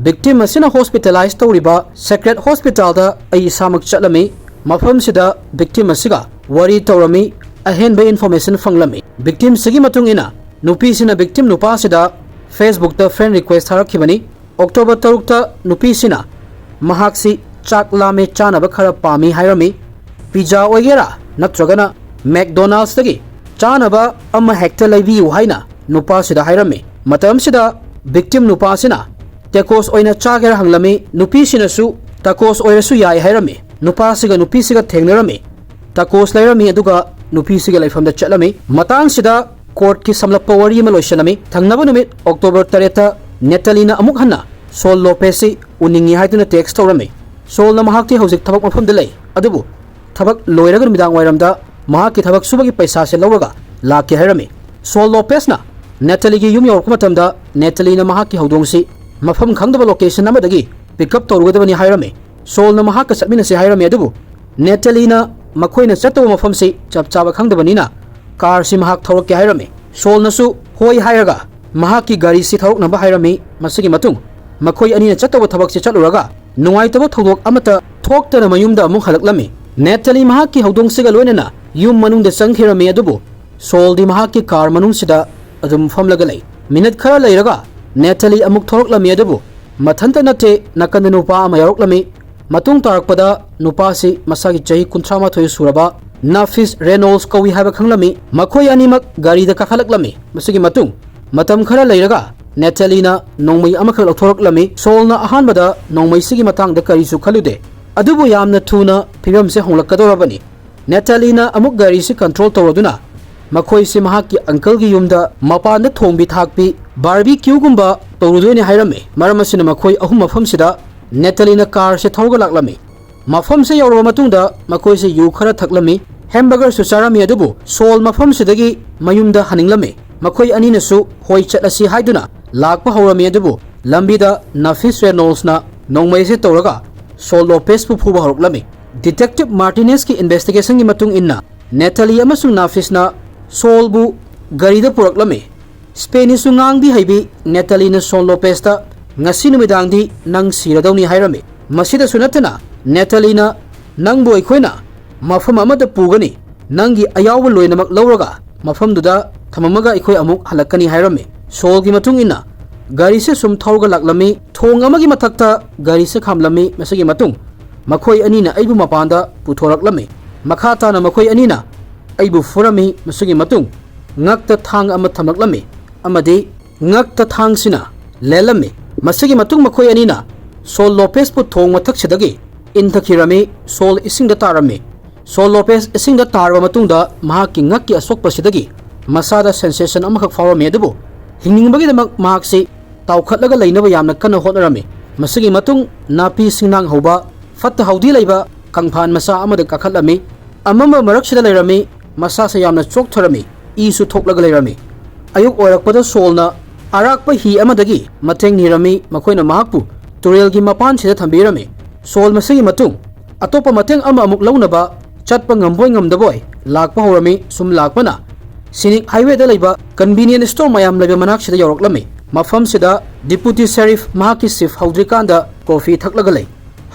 victim ꯑꯁꯤꯅ hospitalize ꯇꯧꯔꯤꯕ Sacred Hospitalꯗ ꯑꯩ ꯏꯁꯥꯃꯛ ꯆꯠꯂꯝꯃꯤ꯫ ꯃꯐꯝꯁꯤꯗ victim ꯑꯁꯤꯒ ꯋꯥꯔꯤ ꯇꯧꯔꯝꯃꯤ, ꯑꯍꯦꯟꯕ information ꯐꯪꯂꯝꯃꯤ꯫" Victimꯁꯤꯒꯤ ꯃꯇꯨꯡ ꯏꯟꯅ ꯅꯨꯄꯤꯁꯤꯅ victim ꯅꯨꯄꯥꯁꯤꯗ Facebookꯇ friend request ꯊꯥꯔꯛꯈꯤꯕꯅꯤ꯫ October ꯇꯔꯨꯛꯇ ꯅꯨꯄꯤꯁꯤꯅ ꯃꯍꯥꯛꯁꯤ "ꯆꯥꯛ ꯂꯥꯝꯃꯦ, ꯆꯥꯅꯕ ꯈꯔ ꯄꯥꯝꯃꯤ" ꯍꯥꯏꯔꯝꯃꯤ꯫ "Pizza ꯑꯣꯏꯒꯦꯔꯥ ꯅꯠꯇ꯭ꯔꯒꯅ McDonald'sꯇꯒꯤ ꯆꯥꯅꯕ ꯑꯃ ꯍꯦꯛꯇ ꯂꯩꯕꯤꯌꯨ" ꯍꯥꯏꯅ ꯅꯨꯄꯥꯁꯤꯗ ꯍꯥꯏꯔꯝꯃꯤ꯫ ꯃꯇꯝꯁꯤꯗ victim ꯅꯨꯄꯥꯁꯤꯅ "Tacos ꯑꯣꯏꯅ ꯆꯥꯒꯦꯔꯥ?" ꯍꯪꯂꯝꯃꯤ꯫ ꯅꯨꯄꯤꯁꯤꯅꯁꯨ "Tacos ꯑꯣꯏꯔꯁꯨ ꯌꯥꯏ" ꯍꯥꯏꯔꯝꯃꯤ꯫ ꯅꯨꯄꯥꯁꯤꯒ ꯅꯨꯄꯤꯁꯤꯒ ꯊꯦꯡꯅꯔꯝꯃꯤ꯫ Tacos ꯂꯩꯔꯝꯃꯤ, ꯑꯗꯨꯒ ꯅꯨꯄꯤꯁꯤꯒ ꯂꯩꯐꯝꯗ ꯆꯠꯂꯝꯃꯤ꯫ ꯃꯇꯥꯡꯁꯤꯗ courtꯀꯤ ꯁꯝꯂꯞꯄ ꯋꯥꯔꯤ ꯑꯃ ꯂꯣꯏꯁꯤꯜꯂꯝꯃꯤ꯫ ꯊꯪꯅꯕ ꯅꯨꯃꯤꯠ October ꯇꯔꯦꯠꯇ Natalieꯅ ꯑꯃꯨꯛ ꯍꯟꯅ Sol Lopezꯁꯤ ꯎꯅꯤꯡꯉꯤ ꯍꯥꯏꯗꯨꯅ text ꯇꯧꯔꯝꯃꯤ꯫ Solꯅ ꯃꯍꯥꯛꯇꯤ ꯍꯧꯖꯤꯛ ꯊꯕꯛ ꯃꯐꯝꯗ ꯂꯩ, ꯑꯗꯨꯕꯨ ꯊꯕꯛ ꯂꯣꯏꯔꯒ ꯅꯨꯃꯤꯗꯥꯡ ꯋꯥꯏꯔꯝꯗ ꯃꯍꯥꯛꯀꯤ ꯊꯕꯛ ꯁꯨꯕꯒꯤ ꯄꯩꯁꯥꯁꯦ ꯂꯧꯔꯒ ꯂꯥꯛꯀꯦ ꯍꯥꯏꯔꯝꯃꯤ꯫ Sol Lopezꯅ Natalieꯒꯤ ꯌꯨꯝ ꯌꯧꯔꯛꯄ ꯃꯇꯝꯗ Natalieꯅ ꯃꯍꯥꯛꯀꯤ ꯍꯧꯗꯣꯡꯁꯤ ꯃꯐꯝ ꯈꯪꯗꯕ location ꯑꯃꯗꯒꯤ pick up ꯇꯧꯔꯨꯒꯗꯕꯅꯤ ꯍꯥꯏꯔꯝꯃꯤ꯫ Solꯅ ꯃꯍꯥꯛꯀ ꯆꯠꯃꯤꯟꯅꯁꯤ ꯍꯥꯏꯔꯝꯃꯤ, ꯑꯗꯨꯕꯨ Natalieꯅ ꯃꯈꯣꯏꯅ ꯆꯠꯇꯧꯕ ꯃꯐꯝꯁꯤ ꯆꯞ ꯆꯥꯕ ꯈꯪꯗꯕꯅꯤꯅ carꯁꯤ ꯃꯍꯥꯛ ꯊꯧꯔꯛꯀꯦ ꯍꯥꯏꯔꯝꯃꯤ꯫ Solꯅꯁꯨ ꯍꯣꯏ ꯍꯥꯏꯔꯒ ꯃꯍꯥꯛꯀꯤ ꯒꯥꯔꯤꯁꯤ ꯊꯧꯔꯛꯅꯕ ꯍꯥꯏꯔꯝꯃꯤ꯫ ꯃꯁꯤꯒꯤ ꯃꯇꯨꯡ ꯃꯈꯣꯏ ꯑꯅꯤꯅ ꯆꯠꯇꯧꯕ ꯊꯕꯛꯁꯤ ꯆꯠꯂꯨꯔꯒ ꯅꯨꯡꯉꯥꯏꯇꯕ ꯊꯧꯗꯣꯛ ꯑꯃꯠꯇ ꯊꯣꯛꯇꯅ ꯃꯌꯨꯝꯗ ꯑꯃꯨꯛ ꯍꯜꯂꯛꯂꯝꯃꯤ꯫ ꯅꯦꯇꯥꯂꯤ ꯃꯍꯥꯛꯀꯤ ꯍꯧꯗꯣꯡꯁꯤꯒ ꯂꯣꯏꯅꯅ ꯌꯨꯝ ꯃꯅꯨꯡꯗ ꯆꯪꯈꯤꯔꯝꯃꯤ, ꯑꯗꯨꯕꯨ ꯁꯣꯜꯗꯤ ꯃꯍꯥꯛꯀꯤ ꯀꯥꯔ ꯃꯅꯨꯡꯁꯤꯗ ꯑꯗꯨꯝ ꯐꯝꯂꯒ ꯂꯩ꯫ ꯃꯤꯅꯠ ꯈꯔ ꯂꯩꯔꯒ ꯅꯦꯇꯥꯂꯤ ꯑꯃꯨꯛ ꯊꯣꯛꯂꯛꯂꯝꯃꯤ, ꯑꯗꯨꯕꯨ ꯃꯊꯟꯇ ꯅꯠꯇꯦ, ꯅꯥꯀꯟꯗ ꯅꯨꯄꯥ ꯑꯃ ꯌꯥꯎꯔꯛꯂꯝꯃꯤ꯫ ꯃꯇꯨꯡ ꯇꯥꯔꯛꯄꯗ ꯅꯨꯄꯥꯁꯤ ꯃꯁꯥꯒꯤ ꯆꯍꯤ ꯀꯨꯟꯊ꯭ꯔꯥ ꯃꯥꯊꯣꯏ ꯁꯨꯔꯕ ꯅꯥꯐꯤꯁ ꯔꯦꯅꯣꯜꯁ ꯀꯧꯏ ꯍꯥꯏꯕ ꯈꯪꯂꯝꯃꯤ꯫ ꯃꯈꯣꯏ ꯑꯅꯤꯃꯛ ꯒꯥꯔꯤꯗ ꯀꯥꯈꯠꯂꯛꯂꯝꯃꯤ꯫ ꯃꯁꯤꯒꯤ ꯃꯇꯨꯡ ꯃꯇꯝ ꯈꯔ ꯂꯩꯔꯒ ꯅꯦꯇꯥꯂꯤꯅ ꯅꯣꯡꯃꯩ ꯑꯃꯈꯛ ꯂꯧꯊꯣꯔꯛꯂꯝꯃꯤ꯫ ꯁꯣꯜꯅ ꯑꯍꯥꯟꯕꯗ ꯅꯣꯡꯃꯩꯁꯤꯒꯤ ꯃꯇꯥꯡꯗ ꯀꯔꯤꯁꯨ ꯈꯜꯂꯨꯗꯦ, ꯑꯗꯨꯕꯨ ꯌꯥꯝꯅ ꯊꯨꯅ ꯐꯤꯕꯝꯁꯦ ꯍꯣꯡꯂꯛꯀꯗꯧꯔꯕꯅꯤ꯫ ꯅꯦꯇꯥꯂꯤꯅ ꯑꯃꯨꯛ ꯒꯥꯔꯤꯁꯤ ꯀꯟꯇ꯭ꯔꯣꯜ ꯇꯧꯔꯗꯨꯅ ꯃꯈꯣꯏꯁꯤ ꯃꯍꯥꯛꯀꯤ ꯑꯪꯀꯜꯒꯤ ꯌꯨꯝꯗ ꯃꯄꯥꯟꯗ ꯊꯣꯡꯕꯤ ꯊꯥꯛꯄꯤ ꯕꯥꯔꯕꯤꯀ꯭ꯌꯨꯒꯨꯝꯕ ꯇꯧꯔꯨꯗꯣꯏꯅꯤ ꯍꯥꯏꯔꯝꯃꯤ꯫ ꯃꯔꯝ ꯑꯁꯤꯅ ꯃꯈꯣꯏ ꯑꯍꯨꯝ ꯃꯐꯝꯁꯤꯗ ꯅꯦꯇꯥꯂꯤꯅ ꯀꯥꯔꯁꯦ ꯊꯧꯔꯒ ꯂꯥꯛꯂꯝꯃꯤ꯫ ꯃꯐꯝꯁꯦ ꯌꯧꯔꯕ ꯃꯇꯨꯡꯗ ꯃꯈꯣꯏꯁꯦ ꯌꯨ ꯈꯔ ꯊꯛꯂꯝꯃꯤ, ꯍꯦꯝꯕꯔꯒꯔꯁꯨ ꯆꯥꯔꯝꯃꯤ, ꯑꯗꯨꯕꯨ ꯁꯣꯜ ꯃꯐꯝꯁꯤꯗꯒꯤ ꯃꯌꯨꯝꯗ ꯍꯟꯅꯤꯡꯂꯝꯃꯤ꯫ ꯃꯈꯣꯏ ꯑꯅꯤꯅꯁꯨ ꯍꯣꯏ ꯆꯠꯂꯁꯤ ꯍꯥꯏꯗꯨꯅ ꯂꯥꯛꯄ ꯍꯧꯔꯝꯃꯤ, ꯑꯗꯨꯕꯨ ꯂꯝꯕꯤꯗ ꯅꯥꯐꯤꯁ ꯔꯦꯅꯣꯜꯁꯅ ꯅꯣꯡꯃꯩꯁꯦ ꯇꯧꯔꯒ ꯁꯣꯜ ꯂꯣꯄꯦꯁꯄꯨ ꯐꯨꯕ ꯍꯧꯔꯛꯂꯝꯃꯤ꯫ ꯗꯤꯇꯦꯛꯇꯤꯚ ꯃꯥꯔꯇꯤꯅꯦꯁꯀꯤ ꯏꯟꯚꯦꯁꯇꯤꯒꯦꯁꯟꯒꯤ ꯃꯇꯨꯡ ꯏꯟꯅ ꯅꯦꯇꯥꯂꯤ ꯑꯃꯁꯨꯡ ꯅꯥꯐꯤꯁꯅ ꯁꯣꯜꯕꯨ ꯒꯥꯔꯤꯗ ꯄꯨꯔꯛꯂꯝꯃꯤ꯫ ꯁ꯭ꯄꯦꯅꯤꯁꯁꯨ ꯉꯥꯡꯕꯤ ꯍꯩꯕꯤ ꯅꯦꯇꯥꯂꯤꯅ ꯁꯣꯜ ꯂꯣꯄꯦꯁꯇ ꯉꯁꯤ ꯅꯨꯃꯤꯗꯥꯡꯗꯤ ꯅꯪ ꯁꯤꯔꯗꯧꯅꯤ ꯍꯥꯏꯔꯝꯃꯤ꯫ ꯃꯁꯤꯗꯁꯨ ꯅꯠꯇꯅ ꯅꯦꯇꯥꯂꯤꯅ ꯅꯪꯕꯨ ꯑꯩꯈꯣꯏꯅ ꯃꯐꯝ ꯑꯃꯗ ꯄꯨꯒꯅꯤ, ꯅꯪꯒꯤ ꯑꯌꯥꯎꯕ ꯂꯣꯏꯅꯃꯛ ꯂꯧꯔꯒ ꯃꯐꯝꯗꯨꯗ ꯊꯝꯃꯝꯃꯒ ꯑꯩꯈꯣꯏ ꯑꯃꯨꯛ ꯍꯜꯂꯛꯀꯅꯤ ꯍꯥꯏꯔꯝꯃꯤ꯫ ꯁꯣꯜꯒꯤ ꯃꯇꯨꯡ ꯏꯟꯅ ꯒꯥꯔꯤꯁꯦ ꯁꯨꯝ ꯊꯧꯔꯒ ꯂꯥꯛꯂꯝꯃꯤ꯫ ꯊꯣꯡ ꯑꯃꯒꯤ ꯃꯊꯛꯇ ꯒꯥꯔꯤꯁꯦ ꯈꯥꯝꯂꯝꯃꯤ꯫ ꯃꯁꯤꯒꯤ ꯃꯇꯨꯡ ꯃꯈꯣꯏ ꯑꯅꯤꯅ ꯑꯩꯕꯨ ꯃꯄꯥꯟꯗ ꯄꯨꯊꯣꯔꯛꯂꯝꯃꯤ꯫ ꯃꯈꯥ ꯇꯥꯅ ꯃꯈꯣꯏ ꯑꯅꯤꯅ ꯑꯩꯕꯨ ꯐꯨꯔꯝꯃꯤ꯫ ꯃꯁꯤꯒꯤ ꯃꯇꯨꯡ ꯉꯛꯇ ꯊꯥꯡ ꯑꯃ ꯊꯝꯂꯛꯂꯝꯃꯤ ꯑꯃꯗꯤ ꯉꯛꯇ ꯊꯥꯡꯁꯤꯅ ꯂꯦꯜꯂꯝꯃꯤ꯫ ꯃꯁꯤꯒꯤ ꯃꯇꯨꯡ ꯃꯈꯣꯏ ꯑꯅꯤꯅ ꯁꯣꯜ ꯂꯣꯄꯦꯁꯄꯨ ꯊꯣꯡ ꯃꯊꯛꯁꯤꯗꯒꯤ ꯏꯟꯊꯈꯤꯔꯝꯃꯤ꯫ ꯁꯣꯜ ꯏꯁꯤꯡꯗ ꯇꯥꯔꯝꯃꯤ꯫ ꯁꯣꯜ ꯂꯣꯄꯦꯁ ꯏꯁꯤꯡꯗ ꯇꯥꯔꯕ ꯃꯇꯨꯡꯗ ꯃꯍꯥꯛꯀꯤ ꯉꯛꯀꯤ ꯑꯁꯣꯛꯄꯁꯤꯗꯒꯤ ꯃꯁꯥꯗ ꯁꯦꯟꯁꯦꯁꯟ ꯑꯃꯈꯛ ꯐꯥꯎꯔꯝꯃꯤ, ꯑꯗꯨꯕꯨ ꯍꯤꯡꯅꯤꯡꯕꯒꯤꯗꯃꯛ ꯃꯍꯥꯛꯁꯤ ꯇꯥꯎꯈꯠꯂꯒ ꯂꯩꯅꯕ ꯌꯥꯝꯅ ꯀꯟꯅ ꯍꯣꯠꯅꯔꯝꯃꯤ꯫ ꯃꯁꯤꯒꯤ ꯃꯇꯨꯡ ꯅꯥꯄꯤ ꯁꯤꯡꯅꯥꯡ ꯍꯧꯕ ꯐꯠꯇ ꯍꯥꯎꯗꯤ ꯂꯩꯕ ꯀꯪꯐꯥꯟ ꯃꯆꯥ ꯑꯃꯗ ꯀꯥꯈꯠꯂꯝꯃꯤ꯫ ꯑꯃꯝꯕ ꯃꯔꯛꯁꯤꯗ ꯂꯩꯔꯝꯃꯤ꯫ ꯃꯁꯥꯁꯦ ꯌꯥꯝꯅ ꯆꯣꯛꯊꯔꯝꯃꯤ꯫ ꯏꯁꯨ ꯊꯣꯛꯂꯒ ꯂꯩꯔꯝꯃꯤ꯫ ꯑꯌꯨꯛ ꯑꯣꯏꯔꯛꯄꯗ ꯁꯣꯜꯅ ꯑꯔꯥꯛꯄ ꯍꯤ ꯑꯃꯗꯒꯤ ꯃꯇꯦꯡ ꯅꯤꯔꯝꯃꯤ꯫ ꯃꯈꯣꯏꯅ ꯃꯍꯥꯛꯄꯨ ꯇꯨꯔꯦꯜꯒꯤ ꯃꯄꯥꯟꯁꯤꯗ ꯊꯝꯕꯤꯔꯝꯃꯤ꯫ ꯁꯣꯜ ꯃꯁꯤꯒꯤ ꯃꯇꯨꯡ ꯑꯇꯣꯞꯄ ꯃꯇꯦꯡ ꯑꯃ ꯑꯃꯨꯛ ꯂꯧꯅꯕ ꯆꯠꯄ ꯉꯝꯕꯣꯏ ꯉꯝꯗꯕꯣꯏ ꯂꯥꯛꯄ ꯍꯧꯔꯝꯃꯤ꯫ ꯁꯨꯝ ꯂꯥꯛꯄꯅ ꯁꯤꯅꯤꯛ ꯍꯥꯏꯋꯦꯗ ꯂꯩꯕ ꯀꯟꯚꯤꯅꯤꯌꯦꯟꯁ ꯁ꯭ꯇꯣꯔ ꯃꯌꯥꯝ ꯂꯩꯕ ꯃꯅꯥꯛꯁꯤꯗ ꯌꯧꯔꯛꯂꯝꯃꯤ꯫ ꯃꯐꯝꯁꯤꯗ ꯗꯤꯄꯨꯇꯤ ꯁꯦꯔꯤꯐ ꯃꯍꯥꯛꯀꯤ ꯁꯤꯐ ꯍꯧꯗ꯭ꯔꯤꯀꯥꯟꯗ ꯀꯣꯐꯤ ꯊꯛꯂꯒ ꯂꯩ꯫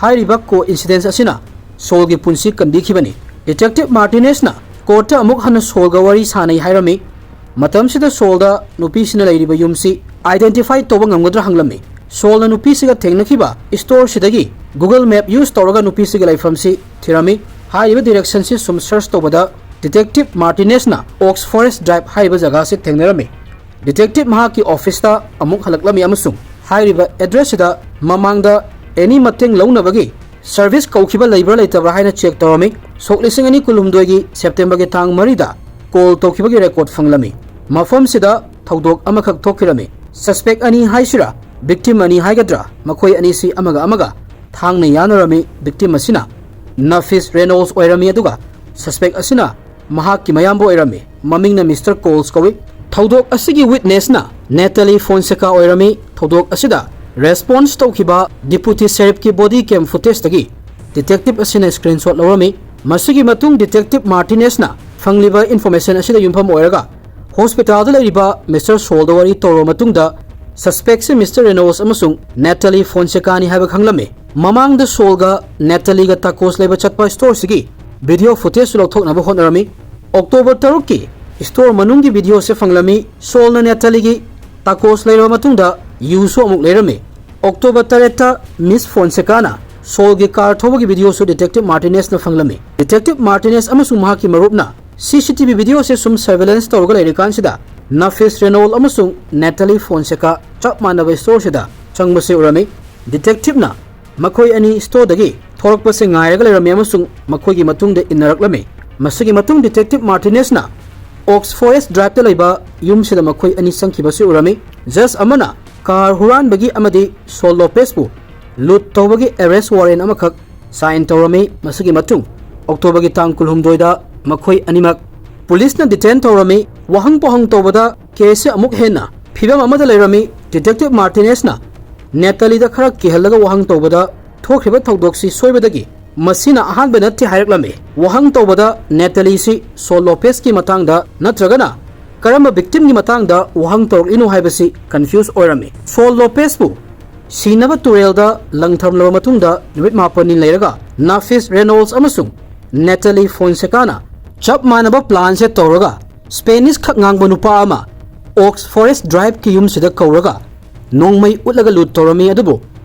ꯍꯥꯏꯔꯤꯕ ꯀꯣ ꯏꯟꯁꯤꯗꯦꯟꯁ ꯑꯁꯤꯅ ꯁꯣꯜꯒꯤ ꯄꯨꯟꯁꯤ ꯀꯟꯕꯤꯈꯤꯕꯅꯤ꯫ ꯗꯤꯇꯦꯛꯇꯤꯚ ꯃꯥꯔꯇꯤꯅꯦꯁꯅ ꯀꯣꯔꯠꯇ ꯑꯃꯨꯛ ꯍꯟꯅ ꯁꯣꯜꯒ ꯋꯥꯔꯤ ꯁꯥꯅꯩ ꯍꯥꯏꯔꯝꯃꯤ꯫ ꯃꯇꯝꯁꯤꯗ ꯁꯣꯜꯗ ꯅꯨꯄꯤꯁꯤꯅ ꯂꯩꯔꯤꯕ ꯌꯨꯝꯁꯤ ꯑꯥꯏꯗꯦꯟꯇꯤꯐꯥꯏ ꯇꯧꯕ ꯉꯝꯒꯗ꯭ꯔꯥ ꯍꯪꯂꯝꯃꯤ꯫ ꯁꯣꯜꯅ ꯅꯨꯄꯤꯁꯤꯒ ꯊꯦꯡꯅꯈꯤꯕ ꯁ꯭ꯇꯣꯔꯁꯤꯗꯒꯤ ꯒꯨꯒꯜ ꯃꯦꯞ ꯌꯨꯁ ꯇꯧꯔꯒ ꯅꯨꯄꯤꯁꯤꯒꯤ ꯂꯩꯐꯝꯁꯤ ꯊꯤꯔꯝꯃꯤ꯫ ꯍꯥꯏꯔꯤꯕ ꯗꯤꯔꯦꯛꯁꯟꯁꯤ ꯁꯨꯝ ꯁꯔꯆ ꯇꯧꯕꯗ ꯗꯤꯇꯦꯛꯇꯤꯚ ꯃꯥꯔꯇꯤꯅꯦꯁꯅ ꯑꯣꯛꯁ ꯐꯣꯔꯦꯁ ꯗ꯭ꯔꯥꯏꯚ ꯍꯥꯏꯔꯤꯕ ꯖꯒꯥꯁꯤ ꯊꯦꯡꯅꯔꯝꯃꯤ꯫ ꯗꯤꯇꯦꯛꯇꯤꯚ ꯃꯍꯥꯛꯀꯤ ꯑꯣꯐꯤꯁꯇ ꯑꯃꯨꯛ ꯍꯜꯂꯛꯂꯝꯃꯤ ꯑꯃꯁꯨꯡ ꯍꯥꯏꯔꯤꯕ ꯑꯦꯗ꯭ꯔꯦꯁꯁꯤꯗ ꯃꯃꯥꯡꯗ ꯑꯦꯅꯤ ꯃꯇꯦꯡ ꯂꯧꯅꯕꯒꯤ ꯁꯔꯚꯤꯁ ꯀꯧꯈꯤꯕ ꯂꯩꯕ꯭ꯔꯥ ꯂꯩꯇꯕ꯭ꯔꯥ ꯍꯥꯏꯅ ꯆꯦꯛ ꯇꯧꯔꯝꯃꯤ꯫ ꯁꯣꯛ ꯂꯤꯁꯤꯡ ꯑꯅꯤ ꯀꯨꯟꯍꯨꯝꯗꯣꯏꯒꯤ ꯁꯦꯞꯇꯦꯝꯕꯔꯒꯤ ꯇꯥꯡ ꯃꯔꯤꯗ ꯀꯣꯜ ꯇꯧꯈꯤꯕꯒꯤ ꯔꯦꯀꯣꯔꯗ ꯐꯪꯂꯝꯃꯤ꯫ ꯃꯐꯝꯁꯤꯗ ꯊꯧꯗꯣꯛ ꯑꯃꯈꯛ ꯊꯣꯛꯈꯤꯔꯝꯃꯤ꯫ ꯁꯁꯄꯦꯛ ꯑꯅꯤ ꯍꯥꯏꯁꯤꯔꯥ, ꯚꯤꯛꯇꯤꯝ ꯑꯅꯤ ꯍꯥꯏꯒꯗ꯭ꯔꯥ, ꯃꯈꯣꯏ ꯑꯅꯤꯁꯤ ꯑꯃꯒ ꯑꯃꯒ ꯊꯥꯡꯅ ꯌꯥꯅꯔꯝꯃꯤ꯫ ꯚꯤꯛꯇꯤꯝ ꯑꯁꯤꯅ ꯅꯐꯤꯁ ꯔꯦꯅꯣꯜꯁ ꯑꯣꯏꯔꯝꯃꯤ, ꯑꯗꯨꯒ ꯁꯁꯄꯦꯛ ꯑꯁꯤꯅ ꯃꯍꯥꯛꯀꯤ ꯃꯌꯥꯝꯕ ꯑꯣꯏꯔꯝꯃꯤ꯫ ꯃꯃꯤꯡꯅ ꯃꯤꯁꯇꯔ ꯀꯣꯜꯁ ꯀꯧꯏ꯫ ꯊꯧꯗꯣꯛ ꯑꯁꯤꯒꯤ ꯋꯤꯠꯅꯦꯁꯅ ꯅꯦꯇꯥꯂꯤ ꯐꯣꯟꯁꯦꯀꯥ ꯑꯣꯏꯔꯝꯃꯤ꯫ ꯊꯧꯗꯣꯛ ꯑꯁꯤꯗ ꯔꯦꯁꯄꯣꯟꯁ ꯇꯧꯈꯤꯕ ꯗꯤꯄꯨꯇꯤ ꯁꯦꯔꯤꯐꯀꯤ ꯕꯣꯗꯤ ꯀꯦꯝ ꯐꯨꯇꯦꯖꯇꯒꯤ ꯗꯤꯇꯦꯛꯇꯤꯚ ꯑꯁꯤꯅ ꯁ꯭ꯀ꯭ꯔꯤꯟꯁꯣꯠ ꯂꯧꯔꯝꯃꯤ꯫ ꯃꯁꯤꯒꯤ ꯃꯇꯨꯡ ꯗꯤꯇꯦꯛꯇꯤꯚ ꯃꯥꯔꯇꯤꯅꯦꯁꯅ ꯐꯪꯂꯤꯕ ꯏꯟꯐꯣꯔꯃꯦꯁꯟ ꯑꯁꯤꯗ ꯌꯨꯝꯐꯝ ꯑꯣꯏꯔꯒ ꯍꯣꯁꯄꯤꯇꯥꯜꯗ ꯂꯩꯔꯤꯕ ꯃꯤꯁꯇꯔ ꯁꯣꯜꯗ ꯋꯥꯔꯤ ꯇꯧꯔꯕ ꯃꯇꯨꯡꯗ ꯁꯁꯄꯦꯛꯁꯤ ꯃꯤꯁꯇꯔ ꯔꯦꯅꯣꯜꯁ ꯑꯃꯁꯨꯡ ꯅꯦꯇꯥꯂꯤ ꯐꯣꯟꯁꯦꯀꯥꯅꯤ ꯍꯥꯏꯕ ꯈꯪꯂꯝꯃꯤ꯫ ꯃꯃꯥꯡꯗ ꯁꯣꯜꯒ ꯅꯦꯇꯥꯂꯤꯒ ꯇꯥꯀꯣꯁ ꯂꯩꯕ ꯆꯠꯄ ꯁ꯭ꯇꯣꯔꯁꯤꯒꯤ ꯚꯤꯗꯤꯑꯣ ꯐꯨꯇꯦꯖꯁꯨ ꯂꯧꯊꯣꯛꯅꯕ ꯍꯣꯠꯅꯔꯝꯃꯤ꯫ ꯑꯣꯛꯇꯣꯕꯔ ꯇꯔꯨꯛꯀꯤ ꯁ꯭ꯇꯣꯔ ꯃꯅꯨꯡꯒꯤ ꯚꯤꯗꯤꯑꯣꯁꯦ ꯐꯪꯂꯝꯃꯤ꯫ ꯁꯣꯜꯅ ꯅꯦꯇꯥꯂꯤꯒꯤ ꯇꯥꯀꯣꯁ ꯂꯩꯔꯕ ꯃꯇꯨꯡꯗ ꯌꯨꯁꯨ ꯑꯃꯨꯛ ꯂꯩꯔꯝꯃꯤ꯫ ꯑꯣꯛꯇꯣꯕꯔ ꯇꯔꯦꯠꯇ ꯃꯤꯁ ꯐꯣꯟꯁꯦꯀꯥꯅ ꯁꯣꯜꯒꯤ ꯀꯥꯔ ꯊꯧꯕꯒꯤ ꯚꯤꯗꯤꯑꯣꯁꯨ ꯗꯤꯇꯦꯛꯇꯤꯚ ꯃꯥꯔꯇꯤꯅꯦꯁꯅ ꯐꯪꯂꯝꯃꯤ꯫ ꯗꯤꯇꯦꯛꯇꯤꯚ ꯃꯥꯔꯇꯤꯅꯦꯁ ꯑꯃꯁꯨꯡ ꯃꯍꯥꯛꯀꯤ ꯃꯔꯨꯞꯅ ꯁꯤ ꯁꯤ ꯇꯤ ꯚꯤ ꯚꯤꯗꯤꯑꯣꯁꯦ ꯁꯨꯝ ꯁꯔꯚꯦꯂꯦꯟꯁ ꯇꯧꯔꯒ ꯂꯩꯔꯤꯀꯥꯟꯁꯤꯗ ꯅꯐꯤꯁ ꯔꯦꯅꯣꯜ ꯑꯃꯁꯨꯡ ꯅꯦꯇꯥꯂꯤ ꯐꯣꯟꯁꯦꯀꯥ ꯆꯞ ꯃꯥꯟꯅꯕ ꯁ꯭ꯇꯣꯔꯁꯤꯗ ꯆꯪꯕꯁꯦ ꯎꯔꯝꯃꯤ꯫ ꯗꯤꯇꯦꯛꯇꯤꯚꯅ ꯃꯈꯣꯏ ꯑꯅꯤ ꯁ꯭ꯇꯣꯔꯗꯒꯤ ꯊꯣꯔꯛꯄꯁꯦ ꯉꯥꯏꯔꯒ ꯂꯩꯔꯝꯃꯤ ꯑꯃꯁꯨꯡ ꯃꯈꯣꯏꯒꯤ ꯃꯇꯨꯡꯗ ꯏꯟꯅꯔꯛꯂꯝꯃꯤ꯫ ꯃꯁꯤꯒꯤ ꯃꯇꯨꯡ ꯗꯤꯇꯦꯛꯇꯤꯚ ꯃꯥꯔꯇꯤꯅꯦꯁꯅ ꯑꯣꯛꯁ ꯐꯣꯔꯦꯁ ꯗ꯭ꯔꯥꯏꯚꯇ ꯂꯩꯕ ꯌꯨꯝꯁꯤꯗ ꯃꯈꯣꯏ ꯑꯅꯤ ꯆꯪꯈꯤꯕꯁꯨ ꯎꯔꯝꯃꯤ꯫ ꯖꯖ ꯑꯃꯅ ꯀꯥꯔ ꯍꯨꯔꯥꯟꯕꯒꯤ ꯑꯃꯗꯤ ꯁꯣꯜ ꯂꯣꯄꯦꯁꯄꯨ ꯂꯨꯠ ꯇꯧꯕꯒꯤ ꯑꯦꯔꯦꯁ ꯋꯥꯔꯦꯟ ꯑꯃꯈꯛ ꯁꯥꯏꯟ ꯇꯧꯔꯝꯃꯤ꯫ ꯃꯁꯤꯒꯤ ꯃꯇꯨꯡ ꯑꯣꯛꯇꯣꯕꯔꯒꯤ ꯇꯥꯡ ꯀꯨꯟꯍꯨꯝꯗꯣꯏꯗ ꯃꯈꯣꯏ ꯑꯅꯤꯃꯛ ꯄꯨꯂꯤꯁꯅ ꯗꯤꯇꯦꯟ ꯇꯧꯔꯝꯃꯤ꯫ ꯋꯥꯍꯪ ꯄꯥꯎꯍꯪ ꯇꯧꯕꯗ ꯀꯦꯁꯁꯤ ꯑꯃꯨꯛ ꯍꯦꯟꯅ ꯐꯤꯕꯝ ꯑꯃꯗ ꯂꯩꯔꯝꯃꯤ꯫ ꯗꯤꯇꯦꯛꯇꯤꯚ ꯃꯥꯔꯇꯤꯅꯦꯁꯅ ꯅꯦꯇꯥꯂꯤꯗ ꯈꯔ ꯀꯤꯍꯜꯂꯒ ꯋꯥꯍꯪ ꯇꯧꯕꯗ ꯊꯣꯛꯈ꯭ꯔꯤꯕ ꯊꯧꯗꯣꯛꯁꯤ ꯁꯣꯏꯕꯗꯒꯤ ꯃꯁꯤꯅ ꯑꯍꯥꯟꯕ ꯅꯠꯇꯦ ꯍꯥꯏꯔꯛꯂꯝꯃꯤ꯫ ꯋꯥꯍꯪ ꯇꯧꯕꯗ ꯅꯦꯇꯥꯂꯤꯁꯤ ꯁꯣꯜ ꯂꯣꯄꯦꯁꯀꯤ ꯃꯇꯥꯡꯗ ꯅꯠꯇ꯭ꯔꯒꯅ ꯀꯔꯝꯕ ꯚꯤꯛꯇꯤꯝꯒꯤ ꯃꯇꯥꯡꯗ ꯋꯥꯍꯪ ꯇꯧꯔꯛꯂꯤꯅꯣ ꯍꯥꯏꯕꯁꯤ ꯀꯟꯐ꯭ꯌꯨꯁ ꯑꯣꯏꯔꯝꯃꯤ꯫ ꯁꯣꯜ ꯂꯣꯄꯦꯁꯄꯨ ꯁꯤꯅꯕ ꯇꯨꯔꯦꯜꯗ ꯂꯪꯊꯔꯝꯂꯕ ꯃꯇꯨꯡꯗ ꯅꯨꯃꯤꯠ ꯃꯥꯄꯟꯅꯤ ꯂꯩꯔꯒ ꯅꯥꯐꯤꯁ ꯔꯦꯅꯣꯜꯁ ꯑꯃꯁꯨꯡ ꯅꯦꯇꯥꯂꯤ ꯐꯣꯟꯁꯦꯀꯥꯅ ꯆꯞ ꯃꯥꯟꯅꯕ ꯄ꯭ꯂꯥꯟꯁꯦ ꯇꯧꯔꯒ ꯁ꯭ꯄꯦꯅꯤꯁ ꯈꯛ ꯉꯥꯡꯕ ꯅꯨꯄꯥ ꯑꯃ ꯑꯣꯛꯁ ꯐꯣꯔꯦꯁ ꯗ꯭ꯔꯥꯏꯚꯀꯤ ꯌꯨꯝꯁꯤꯗ ꯀꯧꯔꯒ ꯅꯣꯡꯃꯩ ꯎꯠꯂꯒ ꯂꯨꯠ ꯇꯧꯔꯝꯃꯤ꯫ ꯑꯗꯨꯕꯨ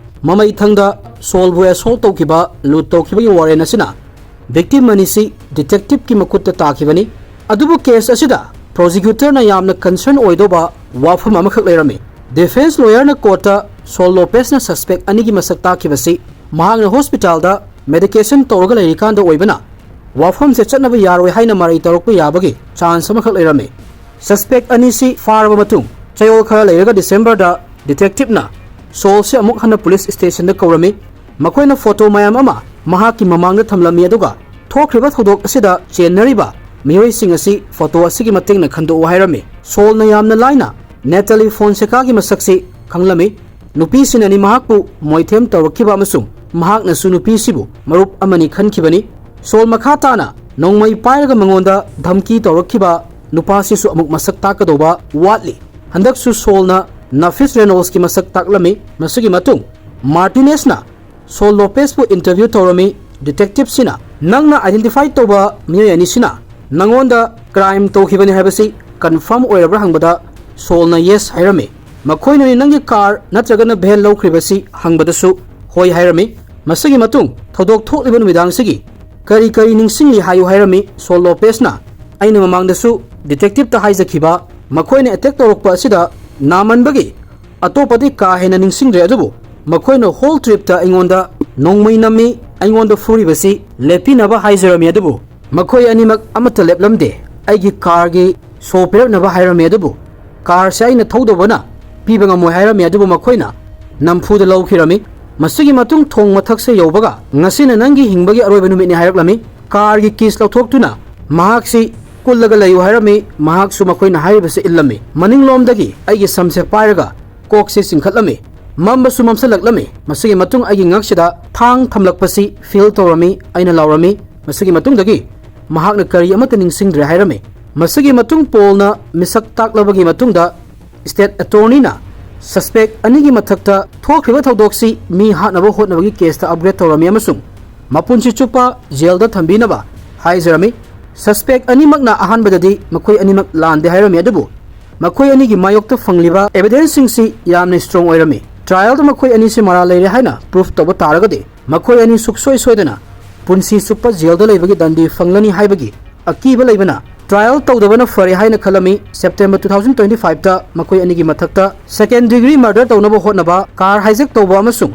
ꯃꯃꯩꯊꯪꯗ ꯁꯣꯜꯕꯨ ꯑꯦꯁꯣꯜ ꯇꯧꯈꯤꯕ, ꯂꯨꯠ ꯇꯧꯈꯤꯕꯒꯤ ꯋꯥꯔꯦꯟ ꯑꯁꯤꯅ ꯚꯤꯛꯇꯤꯝ ꯑꯅꯤꯁꯤ ꯗꯤꯇꯦꯛꯇꯤꯚꯀꯤ ꯃꯈꯨꯠꯇ ꯇꯥꯈꯤꯕꯅꯤ꯫ ꯑꯗꯨꯕꯨ ꯀꯦꯁ ꯑꯁꯤꯗ ꯄ꯭ꯔꯣꯁꯤꯀ꯭ꯌꯨꯇꯔꯅ ꯌꯥꯝꯅ ꯀꯟꯁꯔꯟ ꯑꯣꯏꯗꯧꯕ ꯋꯥꯐꯝ ꯑꯃꯈꯛ ꯂꯩꯔꯝꯃꯤ꯫ ꯗꯤꯐꯦꯟꯁ ꯂꯣꯌꯔꯅ ꯀꯣꯔꯠꯇ ꯁꯣꯜ ꯂꯣꯄꯦꯁꯅ ꯁꯁꯄꯦꯛ ꯑꯅꯤꯒꯤ ꯃꯁꯛ ꯇꯥꯛꯈꯤꯕꯁꯤ ꯃꯍꯥꯛꯅ ꯍꯣꯁꯄꯤꯇꯥꯜꯗ ꯃꯦꯗꯤꯀꯦꯁꯟ ꯇꯧꯔꯒ ꯂꯩꯔꯤꯀꯥꯟꯗ ꯑꯣꯏꯕꯅ ꯋꯥꯐꯝꯁꯦ ꯆꯠꯅꯕ ꯌꯥꯔꯣꯏ ꯍꯥꯏꯅ ꯃꯔꯩ ꯇꯧꯔꯛꯄ ꯌꯥꯕꯒꯤ ꯆꯥꯟꯁ ꯑꯃꯈꯛ ꯂꯩꯔꯝꯃꯤ꯫ ꯁꯁꯄꯦꯛ ꯑꯅꯤꯁꯤ ꯐꯥꯔꯕ ꯃꯇꯨꯡ ꯆꯌꯣꯜ ꯈꯔ ꯂꯩꯔꯒ ꯗꯤꯁꯦꯝꯕꯔꯗ ꯗꯤꯇꯦꯛꯇꯤꯚꯅ ꯁꯣꯜꯁꯦ ꯑꯃꯨꯛ ꯍꯟꯅ ꯄꯨꯂꯤꯁ ꯁ꯭ꯇꯦꯁꯟꯗ ꯀꯧꯔꯝꯃꯤ꯫ ꯃꯈꯣꯏꯅ ꯐꯣꯇꯣ ꯃꯌꯥꯝ ꯑꯃ ꯃꯍꯥꯛꯀꯤ ꯃꯃꯥꯡꯗ ꯊꯝꯂꯝꯃꯤ, ꯑꯗꯨꯒ ꯊꯣꯛꯈ꯭ꯔꯤꯕ ꯊꯧꯗꯣꯛ ꯑꯁꯤꯗ ꯆꯦꯟꯅꯔꯤꯕ ꯃꯤꯑꯣꯏꯁꯤꯡ ꯑꯁꯤ ꯐꯣꯇꯣ ꯑꯁꯤꯒꯤ ꯃꯇꯦꯡꯅ ꯈꯟꯗꯣꯛꯎ ꯍꯥꯏꯔꯝꯃꯤ꯫ ꯁꯣꯜꯅ ꯌꯥꯝꯅ ꯂꯥꯏꯅ ꯅꯦꯇꯥꯂꯤ ꯐꯣꯟꯁꯦꯀꯥꯒꯤ ꯃꯁꯛꯁꯤ ꯈꯪꯂꯝꯃꯤ꯫ ꯅꯨꯄꯤꯁꯤꯡꯅꯅꯤ ꯃꯍꯥꯛꯄꯨ ꯃꯣꯏꯊꯦꯝ ꯇꯧꯔꯛꯈꯤꯕ ꯑꯃꯁꯨꯡ ꯃꯍꯥꯛꯅꯁꯨ ꯅꯨꯄꯤꯁꯤꯕꯨ ꯃꯔꯨꯞ ꯑꯃꯅꯤ ꯈꯟꯈꯤꯕꯅꯤ꯫ ꯁꯣꯜ ꯃꯈꯥ ꯇꯥꯅ ꯅꯣꯡꯃꯩ ꯄꯥꯏꯔꯒ ꯃꯉꯣꯟꯗ ꯙꯝꯀꯤ ꯇꯧꯔꯛꯈꯤꯕ ꯅꯨꯄꯥꯁꯤꯁꯨ ꯑꯃꯨꯛ ꯃꯁꯛ ꯇꯥꯛꯀꯗꯧꯕ ꯋꯥꯠꯂꯤ꯫ ꯍꯟꯗꯛꯁꯨ ꯁꯣꯜꯅ ꯅꯥꯐꯤꯁ ꯔꯦꯅꯣꯜꯁꯀꯤ ꯃꯁꯛ ꯇꯥꯛꯂꯝꯃꯤ꯫ ꯃꯁꯤꯒꯤ ꯃꯇꯨꯡ ꯃꯥꯔꯇꯤꯅꯦꯁꯅ ꯁꯣꯜ ꯂꯣꯄꯦꯁꯄꯨ ꯏꯟꯇꯔꯚ꯭ꯌꯨ ꯇꯧꯔꯝꯃꯤ꯫ ꯗꯤꯇꯦꯛꯇꯤꯚꯁꯤꯅ, "ꯅꯪꯅ ꯑꯥꯏꯗꯦꯟꯇꯤꯐꯥꯏ ꯇꯧꯕ ꯃꯤꯑꯣꯏ ꯑꯅꯤꯁꯤꯅ ꯅꯉꯣꯟꯗ ꯀ꯭ꯔꯥꯏꯝ ꯇꯧꯈꯤꯕꯅꯤ ꯍꯥꯏꯕꯁꯤ ꯀꯟꯐꯥꯔꯝ ꯑꯣꯏꯔꯕ꯭ꯔꯥ?" ꯍꯪꯕꯗ ꯁꯣꯜꯅ "ꯌꯦꯁ" ꯍꯥꯏꯔꯝꯃꯤ꯫ "ꯃꯈꯣꯏꯅꯅꯤ ꯅꯪꯒꯤ ꯀꯥꯔ ꯅꯠꯇ꯭ꯔꯒꯅ ꯚꯦꯟ ꯂꯧꯈ꯭ꯔꯤꯕꯁꯤ?" ꯍꯪꯕꯗꯁꯨ "ꯍꯣꯏ" ꯍꯥꯏꯔꯝꯃꯤ꯫ ꯃꯁꯤꯒꯤ ꯃꯇꯨꯡ ꯊꯧꯗꯣꯛ ꯊꯣꯛꯂꯤꯕ ꯅꯨꯃꯤꯗꯥꯡꯁꯤꯒꯤ ꯀꯔꯤ ꯀꯔꯤ ꯅꯤꯡꯁꯤꯡꯂꯤ ꯍꯥꯏꯌꯨ ꯍꯥꯏꯔꯝꯃꯤ꯫ ꯁꯣꯜ ꯂꯣꯄꯦꯁꯅ, "ꯑꯩꯅ ꯃꯃꯥꯡꯗꯁꯨ ꯗꯤꯇꯦꯛꯇꯤꯚꯇ ꯍꯥꯏꯖꯈꯤꯕ, ꯃꯈꯣꯏꯅ ꯑꯦꯇꯦꯛ ꯇꯧꯔꯛꯄ ꯑꯁꯤꯗ ꯅꯥꯃꯟꯕꯒꯤ ꯑꯇꯣꯞꯄꯗꯤ ꯀꯥ ꯍꯦꯟꯅ ꯅꯤꯡꯁꯤꯡꯗ꯭ꯔꯦ, ꯑꯗꯨꯕꯨ ꯃꯈꯣꯏꯅ ꯍꯣꯜ ꯇ꯭ꯔꯤꯞꯇ ꯑꯩꯉꯣꯟꯗ ꯅꯣꯡꯃꯩ ꯅꯝꯃꯤ, ꯑꯩꯉꯣꯟꯗ ꯐꯨꯔꯤꯕꯁꯤ ꯂꯦꯞꯄꯤꯅꯕ ꯍꯥꯏꯖꯔꯝꯃꯤ, ꯑꯗꯨꯕꯨ ꯃꯈꯣꯏ ꯑꯅꯤꯃꯛ ꯑꯃꯠꯇ ꯂꯦꯞꯂꯝꯗꯦ꯫ ꯑꯩꯒꯤ ꯀꯥꯔꯒꯤ ꯁꯣ ꯄꯤꯔꯛꯅꯕ ꯍꯥꯏꯔꯝꯃꯤ, ꯑꯗꯨꯕꯨ ꯀꯥꯔꯁꯦ ꯑꯩꯅ ꯊꯧꯗꯧꯕꯅ ꯄꯤꯕ ꯉꯝꯃꯣꯏ ꯍꯥꯏꯔꯝꯃꯤ, ꯑꯗꯨꯕꯨ ꯃꯈꯣꯏꯅ ꯅꯝꯐꯨꯗ ꯂꯧꯈꯤꯔꯝꯃꯤ꯫ ꯃꯁꯤꯒꯤ ꯃꯇꯨꯡ ꯊꯣꯡ ꯃꯊꯛꯁꯦ ꯌꯧꯕꯒ, 'ꯉꯁꯤꯅ ꯅꯪꯒꯤ ꯍꯤꯡꯕꯒꯤ ꯑꯔꯣꯏꯕ ꯅꯨꯃꯤꯠꯅꯤ' ꯍꯥꯏꯔꯛꯂꯝꯃꯤ꯫ ꯀꯥꯔꯒꯤ ꯀꯤꯁ ꯂꯧꯊꯣꯛꯇꯨꯅ ꯃꯍꯥꯛꯁꯤ ꯀꯨꯜꯂꯒ ꯂꯩꯌꯨ ꯍꯥꯏꯔꯝꯃꯤ꯫ ꯃꯍꯥꯛꯁꯨ ꯃꯈꯣꯏꯅ ꯍꯥꯏꯔꯤꯕꯁꯦ ꯏꯜꯂꯝꯃꯤ꯫ ꯃꯅꯤꯡꯂꯣꯝꯗꯒꯤ ꯑꯩꯒꯤ ꯁꯝꯁꯦ ꯄꯥꯏꯔꯒ ꯀꯣꯛꯁꯦ ꯆꯤꯡꯈꯠꯂꯝꯃꯤ꯫ ꯃꯝꯕꯁꯨ ꯃꯝꯁꯤꯜꯂꯛꯂꯝꯃꯤ꯫ ꯃꯁꯤꯒꯤ ꯃꯇꯨꯡ ꯑꯩꯒꯤ ꯉꯛꯁꯤꯗ ꯊꯥꯡ ꯊꯝꯂꯛꯄꯁꯤ ꯐꯤꯜ ꯇꯧꯔꯝꯃꯤ꯫ ꯑꯩꯅ ꯂꯥꯎꯔꯝꯃꯤ꯫ ꯃꯁꯤꯒꯤ ꯃꯇꯨꯡꯗꯒꯤ ꯃꯍꯥꯛꯅ ꯀꯔꯤ ꯑꯃꯠꯇ ꯅꯤꯡꯁꯤꯡꯗ꯭ꯔꯦ ꯍꯥꯏꯔꯝꯃꯤ꯫ ꯃꯁꯤꯒꯤ ꯃꯇꯨꯡ ꯄꯣꯜꯅ ꯃꯤꯁꯛ ꯇꯥꯛꯂꯕꯒꯤ ꯃꯇꯨꯡꯗ ꯁ꯭ꯇꯦꯠ ꯑꯦꯇꯣꯔꯅꯤꯅ ꯁꯁꯄꯦꯛ ꯑꯅꯤꯒꯤ ꯃꯊꯛꯇ ꯊꯣꯛꯈ꯭ꯔꯤꯕ ꯊꯧꯗꯣꯛꯁꯤ ꯃꯤ ꯍꯥꯠꯅꯕ ꯍꯣꯠꯅꯕꯒꯤ ꯀꯦꯁꯇ ꯑꯞꯒ꯭ꯔꯦꯗ ꯇꯧꯔꯝꯃꯤ ꯑꯃꯁꯨꯡ ꯃꯄꯨꯟꯁꯤ ꯆꯨꯞꯄ ꯖꯦꯜꯗ ꯊꯝꯕꯤꯅꯕ ꯍꯥꯏꯖꯔꯝꯃꯤ꯫ ꯁꯁꯄꯦꯛ ꯑꯅꯤꯃꯛꯅ ꯑꯍꯥꯟꯕꯗꯗꯤ ꯃꯈꯣꯏ ꯑꯅꯤꯃꯛ ꯂꯥꯟꯗꯦ ꯍꯥꯏꯔꯝꯃꯤ, ꯑꯗꯨꯕꯨ ꯃꯈꯣꯏ ꯑꯅꯤꯒꯤ ꯃꯥꯌꯣꯛꯇ ꯐꯪꯂꯤꯕ ꯑꯦꯚꯤꯗꯦꯟꯁꯁꯤꯡꯁꯤ ꯌꯥꯝꯅ ꯁ꯭ꯇꯔꯣꯡ ꯑꯣꯏꯔꯝꯃꯤ꯫ ꯇ꯭ꯔꯥꯏꯌꯦꯜꯗ ꯃꯈꯣꯏ ꯑꯅꯤꯁꯤ ꯃꯔꯥꯜ ꯂꯩꯔꯦ ꯍꯥꯏꯅ ꯄ꯭ꯔꯨꯐ ꯇꯧꯕ ꯇꯥꯔꯒꯗꯤ ꯃꯈꯣꯏ ꯑꯅꯤ ꯁꯨꯛꯁꯣꯏ ꯁꯣꯏꯗꯅ ꯄꯨꯟꯁꯤ ꯆꯨꯞꯄ ꯖꯦꯜꯗ ꯂꯩꯕꯒꯤ ꯗꯟꯗꯤ ꯐꯪꯂꯅꯤ ꯍꯥꯏꯕꯒꯤ ꯑꯀꯤꯕ ꯂꯩꯕꯅ ꯇ꯭ꯔꯥꯏꯌꯦꯜ ꯇꯧꯗꯕꯅ ꯐꯔꯦ ꯍꯥꯏꯅ ꯈꯜꯂꯝꯃꯤ꯫ ꯁꯦꯞꯇꯦꯝꯕꯔ ꯇꯨ ꯊꯥꯎꯖꯟ ꯇ꯭ꯋꯦꯟꯇꯤ ꯐꯥꯏꯚꯇ ꯃꯈꯣꯏ ꯑꯅꯤꯒꯤ ꯃꯊꯛꯇ ꯁꯦꯀꯦꯟ ꯗꯤꯒ꯭ꯔꯤ ꯃꯔꯗꯔ ꯇꯧꯅꯕ ꯍꯣꯠꯅꯕ, ꯀꯥꯔ ꯍꯥꯏꯖꯦꯛ ꯇꯧꯕ ꯑꯃꯁꯨꯡ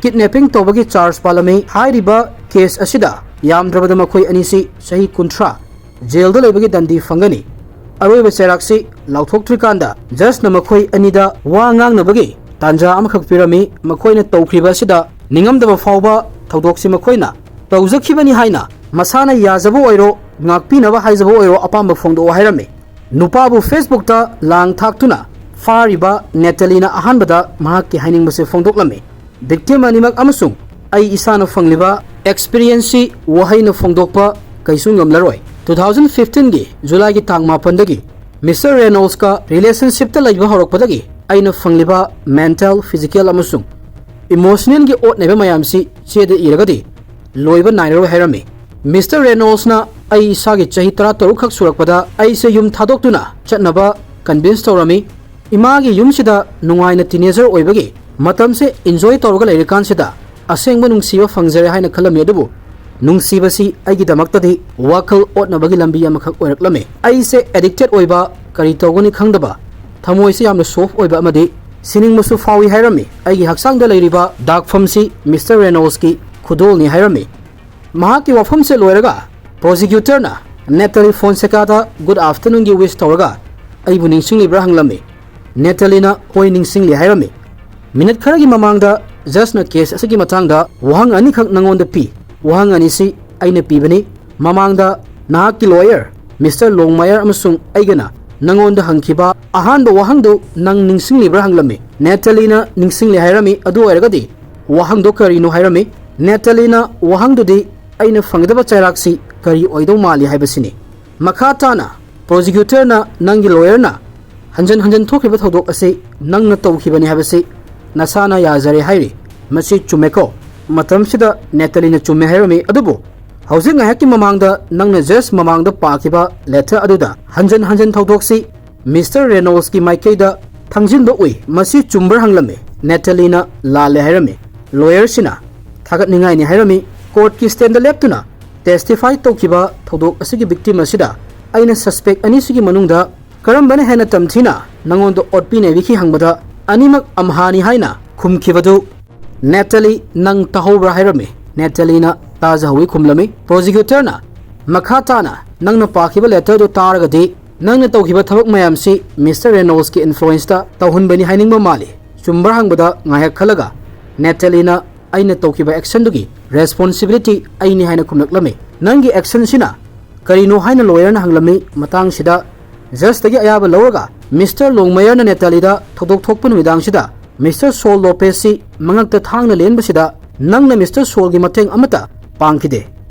ꯀꯤꯗꯅꯦꯄꯤꯡ ꯇꯧꯕꯒꯤ ꯆꯥꯔꯖ ꯄꯥꯜꯂꯝꯃꯤ꯫ ꯍꯥꯏꯔꯤꯕ ꯀꯦꯁ ꯑꯁꯤꯗ ꯌꯥꯝꯗ꯭ꯔꯕꯗ ꯃꯈꯣꯏ ꯑꯅꯤꯁꯤ ꯆꯍꯤ ꯀꯨꯟꯊ꯭ꯔꯥ ꯖꯦꯜꯗ ꯂꯩꯕꯒꯤ ꯗꯟꯗꯤ ꯐꯪꯒꯅꯤ꯫ ꯑꯔꯣꯏꯕ ꯆꯩꯔꯥꯛꯁꯤ ꯂꯥꯎꯊꯣꯛꯇ꯭ꯔꯤꯀꯥꯟꯗ ꯖꯖꯅ ꯃꯈꯣꯏ ꯑꯅꯤꯗ ꯋꯥ ꯉꯥꯡꯅꯕꯒꯤ ꯇꯥꯟꯖꯥ ꯑꯃꯈꯛ ꯄꯤꯔꯝꯃꯤ꯫ ꯃꯈꯣꯏꯅ ꯇꯧꯈ꯭ꯔꯤꯕ ꯑꯁꯤꯗ ꯅꯤꯡꯉꯝꯗꯕ ꯐꯥꯎꯕ ꯊꯧꯗꯣꯛꯁꯤ ꯃꯈꯣꯏꯅ ꯇꯧꯖꯈꯤꯕꯅꯤ ꯍꯥꯏꯅ ꯃꯁꯥꯅ ꯌꯥꯖꯕ ꯑꯣꯏꯔꯣ, ꯉꯥꯛꯄꯤꯅꯕ ꯍꯥꯏꯖꯕ ꯑꯣꯏꯔꯣ, ꯑꯄꯥꯝꯕ ꯐꯣꯡꯗꯣꯛꯑꯣ ꯍꯥꯏꯔꯝꯃꯤ꯫ ꯅꯨꯄꯥꯕꯨ ꯐꯦꯁꯕꯨꯛꯇ ꯂꯥꯡ ꯊꯥꯛꯇꯨꯅ ꯐꯥꯔꯤꯕ ꯅꯦꯇꯥꯂꯤꯅ ꯑꯍꯥꯟꯕꯗ ꯃꯍꯥꯛꯀꯤ ꯍꯥꯏꯅꯤꯡꯕꯁꯦ ꯐꯣꯡꯗꯣꯛꯂꯝꯃꯤ꯫ ꯚꯤꯛꯇꯤꯝ ꯑꯅꯤꯃꯛ ꯑꯃꯁꯨꯡ ꯑꯩ ꯏꯁꯥꯅ ꯐꯪꯂꯤꯕ ꯑꯦꯛꯁꯄꯤꯔꯤꯌꯦꯟꯁꯁꯤ ꯋꯥꯍꯩꯅ ꯐꯣꯡꯗꯣꯛꯄ ꯀꯩꯁꯨ ꯉꯝꯂꯔꯣꯏ꯫ ꯇꯨ ꯊꯥꯎꯖꯟ ꯐꯤꯐꯇꯤꯟꯒꯤ ꯖꯨꯂꯥꯏꯒꯤ ꯇꯥꯡ ꯃꯥꯄꯟꯗꯒꯤ ꯃꯤꯁꯇꯔ ꯔꯦꯅꯣꯜꯁꯀ ꯔꯤꯂꯦꯁꯟꯁꯤꯞꯇ ꯂꯩꯕ ꯍꯧꯔꯛꯄꯗꯒꯤ ꯑꯩꯅ ꯐꯪꯂꯤꯕ ꯃꯦꯟꯇꯦꯜ, ꯐꯤꯖꯤꯀꯦꯜ ꯑꯃꯁꯨꯡ ꯏꯃꯣꯁꯅꯦꯜꯒꯤ ꯑꯣꯠꯅꯕ ꯃꯌꯥꯝꯁꯤ ꯆꯦꯗ ꯏꯔꯒꯗꯤ ꯂꯣꯏꯕ ꯅꯥꯏꯔꯔꯣꯏ ꯍꯥꯏꯔꯝꯃꯤ꯫ ꯃꯤꯁꯇꯔ ꯔꯦꯅꯣꯜꯁꯅ ꯑꯩ ꯏꯁꯥꯒꯤ ꯆꯍꯤ ꯇꯔꯥꯇꯔꯨꯛ ꯈꯛ ꯁꯨꯔꯛꯄꯗ ꯑꯩꯁꯦ ꯌꯨꯝ ꯊꯥꯗꯣꯛꯇꯨꯅ ꯆꯠꯅꯕ ꯀꯟꯚꯤꯟꯁ ꯇꯧꯔꯝꯃꯤ꯫ ꯏꯃꯥꯒꯤ ꯌꯨꯝꯁꯤꯗ ꯅꯨꯡꯉꯥꯏꯅ ꯇꯤꯅꯦꯖꯔ ꯑꯣꯏꯕꯒꯤ ꯃꯇꯝꯁꯦ ꯏꯟꯖꯣꯏ ꯇꯧꯔꯒ ꯂꯩꯔꯤꯀꯥꯟꯁꯤꯗ ꯑꯁꯦꯡꯕ ꯅꯨꯡꯁꯤꯕ ꯐꯪꯖꯔꯦ ꯍꯥꯏꯅ ꯈꯜꯂꯝꯃꯤ, ꯑꯗꯨꯕꯨ ꯅꯨꯡꯁꯤꯕꯁꯤ ꯑꯩꯒꯤꯗꯃꯛꯇꯗꯤ ꯋꯥꯈꯜ ꯑꯣꯠꯅꯕꯒꯤ ꯂꯝꯕꯤ ꯑꯃꯈꯛ ꯑꯣꯏꯔꯛꯂꯝꯃꯤ꯫ ꯑꯩꯁꯦ ꯑꯦꯗꯤꯛꯇꯦꯠ ꯑꯣꯏꯕ, ꯀꯔꯤ ꯇꯧꯒꯅꯤ ꯈꯪꯗꯕ, ꯊꯃꯣꯏꯁꯦ ꯌꯥꯝꯅ ꯁꯣꯐ ꯑꯣꯏꯕ ꯑꯃꯗꯤ ꯁꯤꯅꯤꯡꯕꯁꯨ ꯐꯥꯎꯏ ꯍꯥꯏꯔꯝꯃꯤ꯫ ꯑꯩꯒꯤ ꯍꯛꯆꯥꯡꯗ ꯂꯩꯔꯤꯕ ꯗꯥꯛꯐꯝꯁꯤ ꯃꯤꯁꯇꯔ ꯔꯦꯅꯣꯜꯁꯀꯤ ꯈꯨꯗꯣꯜꯅꯤ ꯍꯥꯏꯔꯝꯃꯤ꯫ ꯃꯍꯥꯛꯀꯤ ꯋꯥꯐꯝꯁꯦ ꯂꯣꯏꯔꯒ ꯄ꯭ꯔꯣꯁꯤꯀ꯭ꯌꯨꯇꯔꯅ ꯅꯦꯇꯥꯂꯤ ꯐꯣꯟꯁꯦꯀꯥꯗ ꯒꯨꯗ ꯑꯥꯐꯇꯔꯅꯨꯟꯒꯤ ꯋꯤꯁ ꯇꯧꯔꯒ ꯑꯩꯕꯨ ꯅꯤꯡꯁꯤꯡꯂꯤꯕ꯭ꯔꯥ ꯍꯪꯂꯝꯃꯤ꯫ ꯅꯦꯇꯥꯂꯤꯅ ꯍꯣꯏ ꯅꯤꯡꯁꯤꯡꯂꯤ ꯍꯥꯏꯔꯝꯃꯤ꯫ ꯃꯤꯅꯠ ꯈꯔꯒꯤ ꯃꯃꯥꯡꯗ ꯖꯖꯅ ꯀꯦꯁ ꯑꯁꯤꯒꯤ ꯃꯇꯥꯡꯗ ꯋꯥꯍꯪ ꯑꯅꯤꯈꯛ ꯅꯉꯣꯟꯗ ꯄꯤ꯫ ꯋꯥꯍꯪ ꯑꯅꯤꯁꯤ ꯑꯩꯅ ꯄꯤꯕꯅꯤ꯫ ꯃꯃꯥꯡꯗ ꯅꯍꯥꯛꯀꯤ ꯂꯣꯌꯔ ꯃꯤꯁꯇꯔ ꯂꯣꯡꯃꯥꯌꯔ ꯑꯃꯁꯨꯡ ꯑꯩꯒꯅ ꯅꯉꯣꯟꯗ ꯍꯪꯈꯤꯕ ꯑꯍꯥꯟꯕ ꯋꯥꯍꯪꯗꯨ ꯅꯪ ꯅꯤꯡꯁꯤꯡꯂꯤꯕ꯭ꯔꯥ ꯍꯪꯂꯝꯃꯤ꯫ ꯅꯦꯇꯥꯂꯤꯅ ꯅꯤꯡꯁꯤꯡꯂꯤ ꯍꯥꯏꯔꯝꯃꯤ꯫ ꯑꯗꯨ ꯑꯣꯏꯔꯒꯗꯤ ꯋꯥꯍꯪꯗꯣ ꯀꯔꯤꯅꯣ ꯍꯥꯏꯔꯝꯃꯤ꯫ ꯅꯦꯇꯥꯂꯤꯅ ꯋꯥꯍꯪꯗꯨꯗꯤ ꯑꯩꯅ ꯐꯪꯒꯗꯕ ꯆꯩꯔꯥꯛꯁꯤ ꯀꯔꯤ ꯑꯣꯏꯗꯧ ꯃꯥꯜꯂꯤ ꯍꯥꯏꯕꯁꯤꯅꯤ꯫ ꯃꯈꯥ ꯇꯥꯅ ꯄ꯭ꯔꯣꯁꯤꯀ꯭ꯌꯨꯇꯔꯅ, "ꯅꯪꯒꯤ ꯂꯣꯌꯔꯅ ꯍꯟꯖꯟ ꯍꯟꯖꯟ ꯊꯣꯛꯈꯤꯕ ꯊꯧꯗꯣꯛ ꯑꯁꯤ ꯅꯪꯅ ꯇꯧꯈꯤꯕꯅꯤ ꯍꯥꯏꯕꯁꯤ ꯅꯁꯥꯅ ꯌꯥꯖꯔꯦ ꯍꯥꯏꯔꯤ꯫ ꯃꯁꯤ ꯆꯨꯝꯃꯦꯀꯣ?" ꯃꯇꯝꯁꯤꯗ ꯅꯦꯇꯥꯂꯤꯅ ꯆꯨꯝꯃꯦ ꯍꯥꯏꯔꯝꯃꯤ꯫ ꯑꯗꯨꯕꯨ ꯍꯧꯖꯤꯛ ꯉꯥꯏꯍꯥꯛꯀꯤ ꯃꯃꯥꯡꯗ ꯅꯪꯅ ꯖꯖ ꯃꯃꯥꯡꯗ ꯄꯥꯈꯤꯕ ꯂꯦꯇꯔ ꯑꯗꯨꯗ ꯍꯟꯖꯟ ꯍꯟꯖꯟ ꯊꯧꯗꯣꯛꯁꯤ ꯃꯤꯁꯇꯔ ꯔꯦꯅꯣꯜꯁꯀꯤ ꯃꯥꯏꯀꯩꯗ ꯊꯪꯖꯤꯟꯕ ꯎꯏ꯫ ꯃꯁꯤ ꯆꯨꯝꯕ꯭ꯔꯥ ꯍꯪꯂꯝꯃꯤ꯫ ꯅꯦꯇꯥꯂꯤꯅ ꯂꯥꯜꯂꯦ ꯍꯥꯏꯔꯝꯃꯤ꯫ ꯂꯣꯌꯔꯁꯤꯅ ꯊꯥꯒꯠꯅꯤꯡꯉꯥꯏꯅꯤ ꯍꯥꯏꯔꯝꯃꯤ꯫ ꯀꯣꯔꯠꯀꯤ ꯁ꯭ꯇꯦꯟꯗ ꯂꯦꯞꯇꯨꯅ ꯇꯦꯁꯇꯤꯐꯥꯏ ꯇꯧꯈꯤꯕ ꯊꯧꯗꯣꯛ ꯑꯁꯤꯒꯤ ꯚꯤꯛꯇꯤꯝ ꯑꯁꯤꯗ ꯑꯩꯅ ꯁꯁꯄꯦꯛ ꯑꯅꯤꯁꯤꯒꯤ ꯃꯅꯨꯡꯗ ꯀꯔꯝꯕꯅ ꯍꯦꯟꯅ ꯇꯝꯊꯤꯅ ꯅꯉꯣꯟꯗ ꯑꯣꯠꯄꯤ ꯅꯩꯕꯤꯈꯤ ꯍꯪꯕꯗ ꯑꯅꯤꯃꯛ ꯑꯝꯍꯥꯅꯤ ꯍꯥꯏꯅ ꯈꯨꯝꯈꯤꯕꯗꯨ ꯅꯦꯇꯥꯂꯤ, ꯅꯪ ꯇꯥꯍꯧꯕ꯭ꯔꯥ ꯍꯥꯏꯔꯝꯃꯤ꯫ ꯅꯦꯇꯥꯂꯤꯅ ꯇꯥꯖꯍꯧꯏ ꯈꯨꯝꯂꯝꯃꯤ꯫ ꯄ꯭ꯔꯣꯁꯤꯀ꯭ꯌꯨꯇꯔꯅ ꯃꯈꯥ ꯇꯥꯅ ꯅꯪꯅ ꯄꯥꯈꯤꯕ ꯂꯦꯇꯔꯗꯨ ꯇꯥꯔꯒꯗꯤ ꯅꯪꯅ ꯇꯧꯈꯤꯕ ꯊꯕꯛ ꯃꯌꯥꯝꯁꯤ ꯃꯤꯁꯇꯔ ꯔꯦꯅꯣꯜꯁꯀꯤ ꯏꯟꯐ꯭ꯂꯨꯌꯦꯟꯁꯇ ꯇꯧꯍꯟꯕꯅꯤ ꯍꯥꯏꯅꯤꯡꯕ ꯃꯥꯜꯂꯤ꯫ ꯆꯨꯝꯕ꯭ꯔꯥ ꯍꯪꯕꯗ ꯉꯥꯏꯍꯥꯛ ꯈꯜꯂꯒ ꯅꯦꯇꯥꯂꯤꯅ ꯑꯩꯅ ꯇꯧꯈꯤꯕ ꯑꯦꯛꯁꯟꯗꯨꯒꯤ ꯔꯦꯁꯄꯣꯟꯁꯤꯕꯤꯂꯤꯇꯤ ꯑꯩꯅꯤ ꯍꯥꯏꯅ ꯈꯨꯝꯂꯛꯂꯝꯃꯤ꯫ ꯅꯪꯒꯤ ꯑꯦꯛꯁꯟꯁꯤꯅ ꯀꯔꯤꯅꯣ ꯍꯥꯏꯅ ꯂꯣꯌꯔꯅ ꯍꯪꯂꯝꯃꯤ꯫ ꯃꯇꯥꯡꯁꯤꯗ ꯖꯁꯇꯒꯤ ꯑꯌꯥꯕ ꯂꯧꯔꯒ ꯃꯤꯁꯇꯔ ꯂꯣꯡꯃꯌꯔꯅ ꯅꯦꯇꯥꯂꯤꯗ ꯊꯧꯗꯣꯛ ꯊꯣꯛꯄ ꯅꯨꯃꯤꯗꯥꯡꯁꯤꯗ ꯃꯤꯁꯇꯔ ꯁꯣꯜ ꯂꯣꯄꯦꯁꯁꯤ ꯃꯉꯛꯇ ꯊꯥꯡꯅ ꯂꯦꯟꯕꯁꯤꯗ ꯅꯪꯅ ꯃꯤꯁꯇꯔ ꯁꯣꯜꯒꯤ ꯃꯇꯦꯡ ꯑꯃꯠꯇ ꯄꯥꯡꯈꯤꯗꯦ꯫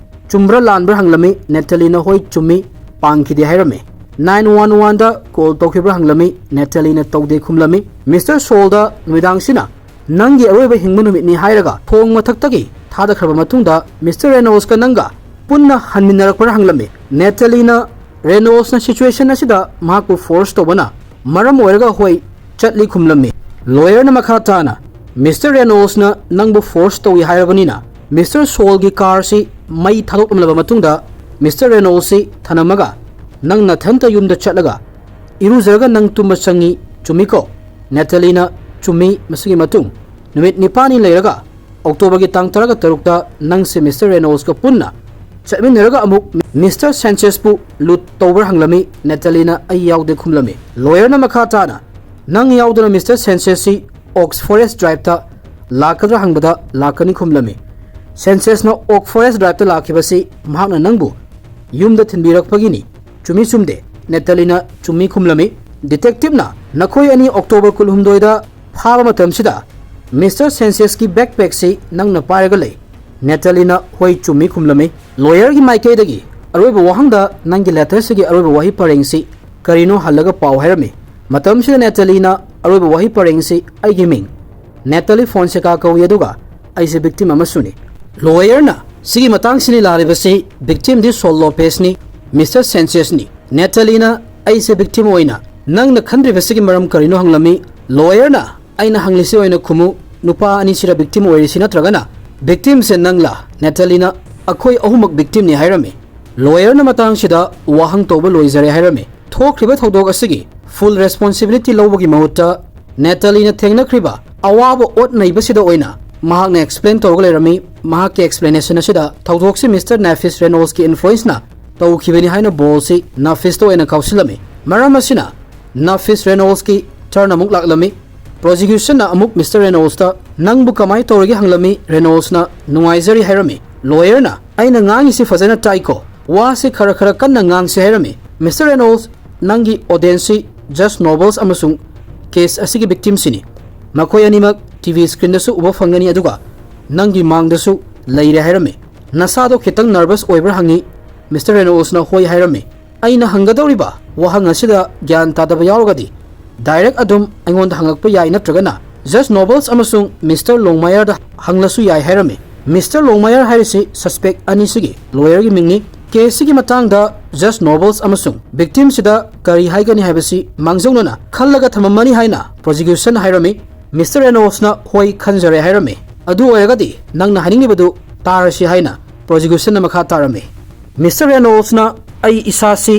ꯆꯨꯝꯕ꯭ꯔꯥ ꯂꯥꯟꯕ꯭ꯔꯥ ꯍꯪꯂꯝꯃꯤ꯫ ꯅꯦꯇꯥꯂꯤꯅ ꯍꯣꯏ ꯆꯨꯝꯃꯤ, ꯄꯥꯡꯈꯤꯗꯦ ꯍꯥꯏꯔꯝꯃꯤ꯫ ꯅꯥꯏꯟ ꯋꯥꯟ ꯋꯥꯟꯗ ꯀꯣꯜ ꯇꯧꯈꯤꯕ꯭ꯔꯥ ꯍꯪꯂꯝꯃꯤ꯫ ꯅꯦꯇꯥꯂꯤꯅ ꯇꯧꯗꯦ ꯈꯨꯝꯂꯝꯃꯤ꯫ ꯃꯤꯁꯇꯔ ꯁꯣꯜꯗ ꯅꯨꯃꯤꯗꯥꯡꯁꯤꯅ ꯅꯪꯒꯤ ꯑꯔꯣꯏꯕ ꯍꯤꯡꯕ ꯅꯨꯃꯤꯠꯅꯤ ꯍꯥꯏꯔꯒ ꯊꯣꯡ ꯃꯊꯛꯇꯒꯤ ꯊꯥꯗꯈ꯭ꯔꯕ ꯃꯇꯨꯡꯗ ꯃꯤꯁꯇꯔ ꯔꯦꯅꯣꯜꯁꯀ ꯅꯪꯒ ꯄꯨꯟꯅ ꯍꯟꯃꯤꯟꯅꯔꯛꯄ꯭ꯔꯥ ꯍꯪꯂꯝꯃꯤ꯫ ꯅꯦꯇꯥꯂꯤꯅ ꯔꯦꯅꯣꯜꯁꯅ ꯁꯤꯆꯨꯋꯦꯁꯟ ꯑꯁꯤꯗ ꯃꯍꯥꯛꯄꯨ ꯐꯣꯔꯁ ꯇꯧꯕꯅ ꯃꯔꯝ ꯑꯣꯏꯔꯒ ꯍꯣꯏ ꯆꯠꯂꯤ ꯈꯨꯝꯂꯝꯃꯤ꯫ ꯂꯣꯌꯔꯅ ꯃꯈꯥ ꯇꯥꯅ ꯃꯤꯁꯇꯔ ꯔꯦꯅꯣꯜꯁꯅ ꯅꯪꯕꯨ ꯐꯣꯔꯁ ꯇꯧꯏ ꯍꯥꯏꯔꯕꯅꯤꯅ ꯃꯤꯁꯇꯔ ꯁꯣꯜꯒꯤ ꯀꯥꯔꯁꯤ ꯃꯩ ꯊꯥꯗꯣꯛꯂꯝꯂꯕ ꯃꯇꯨꯡꯗ ꯃꯤꯁꯇꯔ ꯔꯦꯅꯣꯜꯁꯁꯤ ꯊꯅꯝꯃꯒ ꯅꯪ ꯅꯊꯟꯇ ꯌꯨꯝꯗ ꯆꯠꯂꯒ ꯏꯔꯨꯖꯔꯒ ꯅꯪ ꯇꯨꯝꯕ ꯆꯪꯉꯤ, ꯆꯨꯝꯃꯤꯀꯣ? ꯅꯦꯇꯥꯂꯤꯅ ꯆꯨꯝꯃꯤ꯫ ꯃꯁꯤꯒꯤ ꯃꯇꯨꯡ ꯅꯨꯃꯤꯠ ꯅꯤꯄꯥꯜꯅꯤ ꯂꯩꯔꯒ ꯑꯣꯛꯇꯣꯕꯔꯒꯤ ꯇꯥꯡ ꯇꯔꯥꯒ ꯇꯔꯨꯛꯇ ꯅꯪꯁꯦ ꯃꯤꯁꯇꯔ ꯔꯦꯅꯣꯜꯁꯀ ꯄꯨꯟꯅ ꯆꯠꯃꯤꯟꯅꯔꯒ ꯑꯃꯨꯛ ꯃꯤꯁꯇꯔ ꯁꯦꯟꯆꯦꯁꯄꯨ ꯂꯨꯠ ꯇꯧꯕ꯭ꯔꯥ ꯍꯪꯂꯝꯃꯤ꯫ ꯅꯦꯇꯥꯂꯤꯅ ꯑꯩ ꯌꯥꯎꯗꯦ ꯈꯨꯝꯂꯝꯃꯤ꯫ ꯂꯣꯌꯔꯅ ꯃꯈꯥ ꯇꯥꯅ ꯅꯪ ꯌꯥꯎꯗꯅ ꯃꯤꯁꯇꯔ ꯁꯦꯟꯆꯦꯁꯁꯤ ꯑꯣꯛꯁ ꯐꯣꯔꯦꯁ ꯗ꯭ꯔꯥꯏꯚꯇ ꯂꯥꯛꯀꯗ꯭ꯔꯥ ꯍꯪꯕꯗ ꯂꯥꯛꯀꯅꯤ ꯈꯨꯝꯂꯝꯃꯤ꯫ ꯁꯦꯟꯆꯦꯁꯅ ꯑꯣꯛ ꯐꯣꯔꯦꯁ ꯗ꯭ꯔꯥꯏꯚꯇ ꯂꯥꯛꯈꯤꯕꯁꯤ ꯃꯍꯥꯛꯅ ꯅꯪꯕꯨ ꯌꯨꯝꯗ ꯊꯤꯟꯕꯤꯔꯛꯄꯒꯤꯅꯤ, ꯆꯨꯝꯃꯤ ꯆꯨꯝꯗꯦ? ꯅꯦꯇꯥꯂꯤꯅ ꯆꯨꯝꯃꯤ ꯈꯨꯝꯂꯝꯃꯤ꯫ ꯗꯤꯇꯦꯛꯇꯤꯚꯅ ꯅꯈꯣꯏ ꯑꯅꯤ ꯑꯣꯛꯇꯣꯕꯔ ꯀꯨꯟꯍꯨꯝꯗꯣꯏꯗ ꯐꯥꯕ ꯃꯇꯝꯁꯤꯗ ꯃꯤꯁꯇꯔ ꯁꯦꯟꯆꯦꯁꯀꯤ ꯕꯦꯛꯄꯦꯛꯁꯤ ꯅꯪꯅ ꯄꯥꯏꯔꯒ ꯂꯩ꯫ ꯅꯦꯇꯥꯂꯤꯅ ꯍꯣꯏ ꯆꯨꯝꯃꯤ ꯈꯨꯝꯂꯝꯃꯤ꯫ ꯂꯣꯌꯔꯒꯤ ꯃꯥꯏꯀꯩꯗꯒꯤ ꯑꯔꯣꯏꯕ ꯋꯥꯍꯪꯗ ꯅꯪꯒꯤ ꯂꯦꯇꯔꯁꯤꯒꯤ ꯑꯔꯣꯏꯕ ꯋꯥꯍꯩ ꯄꯔꯦꯡꯁꯤ ꯀꯔꯤꯅꯣ ꯍꯜꯂꯒ ꯄꯥꯎ ꯍꯥꯏꯔꯝꯃꯤ꯫ ꯃꯇꯝꯁꯤꯗ ꯅꯦꯇꯥꯂꯤꯅ ꯑꯔꯣꯏꯕ ꯋꯥꯍꯩ ꯄꯔꯦꯡꯁꯤ "ꯑꯩꯒꯤ ꯃꯤꯡ ꯅꯦꯇꯥꯂꯤ ꯐꯣꯟꯁꯦꯀꯥ ꯀꯧꯏ, ꯑꯗꯨꯒ ꯑꯩꯁꯦ ꯕꯤꯛꯇꯤꯝ ꯑꯃꯁꯨꯅꯤ"꯫ ꯂꯣꯌꯔꯅ ꯁꯤꯒꯤ ꯃꯇꯥꯡꯁꯤꯅꯤ ꯂꯥꯛꯂꯤꯕꯁꯤ, ꯕꯤꯛꯇꯤꯝꯗꯤ ꯁꯣꯜ ꯂꯣꯄꯦꯁꯅꯤ, ꯃꯤꯁꯇꯔ ꯁꯦꯟꯆꯦꯁꯅꯤ꯫ ꯅꯦꯇꯥꯂꯤꯅ "ꯑꯩꯁꯦ ꯕꯤꯛꯇꯤꯝ ꯑꯣꯏꯅ ꯅꯪꯅ ꯈꯟꯗ꯭ꯔꯤꯕꯁꯤꯒꯤ ꯃꯔꯝ ꯀꯔꯤꯅꯣ?" ꯍꯪꯂꯝꯃꯤ꯫ ꯂꯣꯌꯔꯅ "ꯑꯩꯅ ꯍꯪꯂꯤꯁꯤ ꯑꯣꯏꯅ ꯈꯨꯝꯃꯨ, ꯅꯨꯄꯥ ꯑꯅꯤꯁꯤꯔ ꯕꯤꯛꯇꯤꯝ ꯑꯣꯏꯔꯤꯁꯤ, ꯅꯠꯇ꯭ꯔꯒꯅ ꯕꯤꯛꯇꯤꯝꯁꯦ ꯅꯪꯂꯥ?" ꯅꯦꯇꯥꯂꯤꯅ "ꯑꯩꯈꯣꯏ ꯑꯍꯨꯝꯃꯛ ꯕꯤꯛꯇꯤꯝꯅꯤ" ꯍꯥꯏꯔꯝꯃꯤ꯫ ꯂꯣꯌꯔꯅ ꯃꯇꯥꯡꯁꯤꯗ ꯋꯥꯍꯪ ꯇꯧꯕ ꯂꯣꯏꯖꯔꯦ ꯍꯥꯏꯔꯝꯃꯤ꯫ ꯊꯣꯛꯈ꯭ꯔꯤꯕ ꯊꯧꯗꯣꯛ ꯑꯁꯤꯒꯤ ꯐꯨꯜ ꯔꯦꯁꯄꯣꯟꯁꯤꯕꯤꯂꯤꯇꯤ ꯂꯧꯕꯒꯤ ꯃꯍꯨꯠꯇ ꯅꯦꯇꯥꯂꯤꯅ ꯊꯦꯡꯅꯈ꯭ꯔꯤꯕ ꯑꯋꯥꯕ ꯑꯣꯠ ꯅꯩꯕꯁꯤꯗ ꯑꯣꯏꯅ ꯃꯍꯥꯛꯅ ꯑꯦꯛꯁꯄ꯭ꯂꯦꯟ ꯇꯧꯔꯒ ꯂꯩꯔꯝꯃꯤ꯫ ꯃꯍꯥꯛꯀꯤ ꯑꯦꯛꯁꯄ꯭ꯂꯦꯅꯦꯁꯟ ꯑꯁꯤꯗ ꯊꯧꯗꯣꯛꯁꯤ ꯃꯤꯁꯇꯔ ꯅꯥꯐꯤꯁ ꯔꯦꯅꯣꯜꯁꯀꯤ ꯏꯟꯐ꯭ꯂꯨꯌꯦꯟꯁꯅ ꯇꯧꯈꯤꯕꯅꯤ ꯍꯥꯏꯅ ꯕꯣꯜꯁꯤ ꯅꯥꯐꯤꯁꯇ ꯑꯣꯏꯅ ꯀꯥꯎꯁꯤꯜꯂꯝꯃꯤ꯫ ꯃꯔꯝ ꯑꯁꯤꯅ ꯅꯥꯐꯤꯁ ꯔꯦꯅꯣꯜꯁꯀꯤ ꯇꯔꯟ ꯑꯃꯨꯛ ꯂꯥꯛꯂꯝꯃꯤ꯫ ꯄ꯭ꯔꯣꯁꯤꯀ꯭ꯌꯨꯁꯟꯅ ꯑꯃꯨꯛ ꯃꯤꯁꯇꯔ ꯔꯦꯅꯣꯜꯁꯇ "ꯅꯪꯕꯨ ꯀꯃꯥꯏ ꯇꯧꯔꯒꯦ?" ꯍꯪꯂꯝꯃꯤ꯫ ꯔꯦꯅꯣꯜꯁꯅ "ꯅꯨꯡꯉꯥꯏꯖꯔꯤ" ꯍꯥꯏꯔꯝꯃꯤ꯫ ꯂꯣꯌꯔꯅ "ꯑꯩꯅ ꯉꯥꯡꯉꯤꯁꯤ ꯐꯖꯅ ꯇꯥꯏꯀꯣ? ꯋꯥꯁꯤ ꯈꯔ ꯈꯔ ꯀꯟꯅ ꯉꯥꯡꯁꯤ" ꯍꯥꯏꯔꯝꯃꯤ꯫ "ꯃꯤꯁꯇꯔ ꯔꯦꯅꯣꯜꯁ, ꯅꯪꯒꯤ ꯑꯣꯗꯤꯌꯟꯁꯁꯤ ꯖꯁ ꯅꯣꯕꯜꯁ ꯑꯃꯁꯨꯡ ꯀꯦꯁ ꯑꯁꯤꯒꯤ ꯕꯤꯛꯇꯤꯝꯁꯤꯅꯤ꯫ ꯃꯈꯣꯏ ꯑꯅꯤꯃꯛ ꯇꯤ ꯚꯤ ꯁ꯭ꯀ꯭ꯔꯤꯟꯗꯁꯨ ꯎꯕ ꯐꯪꯒꯅꯤ, ꯑꯗꯨꯒ ꯅꯪꯒꯤ ꯃꯥꯡꯗꯁꯨ ꯂꯩꯔꯦ" ꯍꯥꯏꯔꯝꯃꯤ꯫ "ꯅꯁꯥꯗꯣ ꯈꯤꯇꯪ ꯅꯔꯚꯁ ꯑꯣꯏꯕ꯭ꯔꯥ?" ꯍꯪꯉꯤ꯫ ꯃꯤꯁꯇꯔ ꯔꯦꯅꯣꯜꯁꯅ "ꯍꯣꯏ" ꯍꯥꯏꯔꯝꯃꯤ꯫ "ꯑꯩꯅ ꯍꯪꯒꯗꯧꯔꯤꯕ ꯋꯥꯍꯪ ꯑꯁꯤꯗ ꯒ꯭ꯌꯥꯟ ꯇꯥꯗꯕ ꯌꯥꯎꯔꯒꯗꯤ ꯗꯥꯏꯔꯦꯛ ꯑꯗꯨꯝ ꯑꯩꯉꯣꯟꯗ ꯍꯪꯉꯛꯄ ꯌꯥꯏ, ꯅꯠꯇ꯭ꯔꯒꯅ ꯖꯁ ꯅꯣꯕꯜꯁ ꯑꯃꯁꯨꯡ ꯃꯤꯁꯇꯔ ꯂꯣꯡꯃꯥꯌꯔꯗ ꯍꯪꯂꯁꯨ ꯌꯥꯏ" ꯍꯥꯏꯔꯝꯃꯤ꯫ ꯃꯤꯁꯇꯔ ꯂꯣꯡꯃꯥꯌꯔ ꯍꯥꯏꯔꯤꯁꯤ ꯁꯁꯄꯦꯛ ꯑꯅꯤꯁꯤꯒꯤ ꯂꯣꯌꯔꯒꯤ ꯃꯤꯡꯅꯤ꯫ ꯀꯦꯁꯁꯤꯒꯤ ꯃꯇꯥꯡꯗ ꯖꯁ ꯅꯣꯕꯜꯁ ꯑꯃꯁꯨꯡ ꯕꯤꯛꯇꯤꯝꯁꯤꯗ ꯀꯔꯤ ꯍꯥꯏꯒꯅꯤ ꯍꯥꯏꯕꯁꯤ ꯃꯥꯡꯖꯧꯅꯅ ꯈꯜꯂꯒ ꯊꯝꯃꯝꯃꯅꯤ ꯍꯥꯏꯅ ꯄ꯭ꯔꯣꯁꯤꯀ꯭ꯌꯨꯁꯟꯅ ꯍꯥꯏꯔꯝꯃꯤ꯫ ꯃꯤꯁꯇꯔ ꯔꯦꯅꯣꯜꯁꯅ "ꯍꯣꯏ, ꯈꯟꯖꯔꯦ" ꯍꯥꯏꯔꯝꯃꯤ꯫ "ꯑꯗꯨ ꯑꯣꯏꯔꯒꯗꯤ ꯅꯪꯅ ꯍꯥꯏꯅꯤꯡꯂꯤꯕꯗꯨ ꯇꯥꯔꯁꯤ" ꯍꯥꯏꯅ ꯄ꯭ꯔꯣꯁꯤꯀ꯭ꯌꯨꯁꯟꯅ ꯃꯈꯥ ꯇꯥꯔꯝꯃꯤ꯫ ꯃꯤꯁꯇꯔ ꯔꯦꯅꯣꯜꯁꯅ "ꯑꯩ ꯏꯁꯥꯁꯤ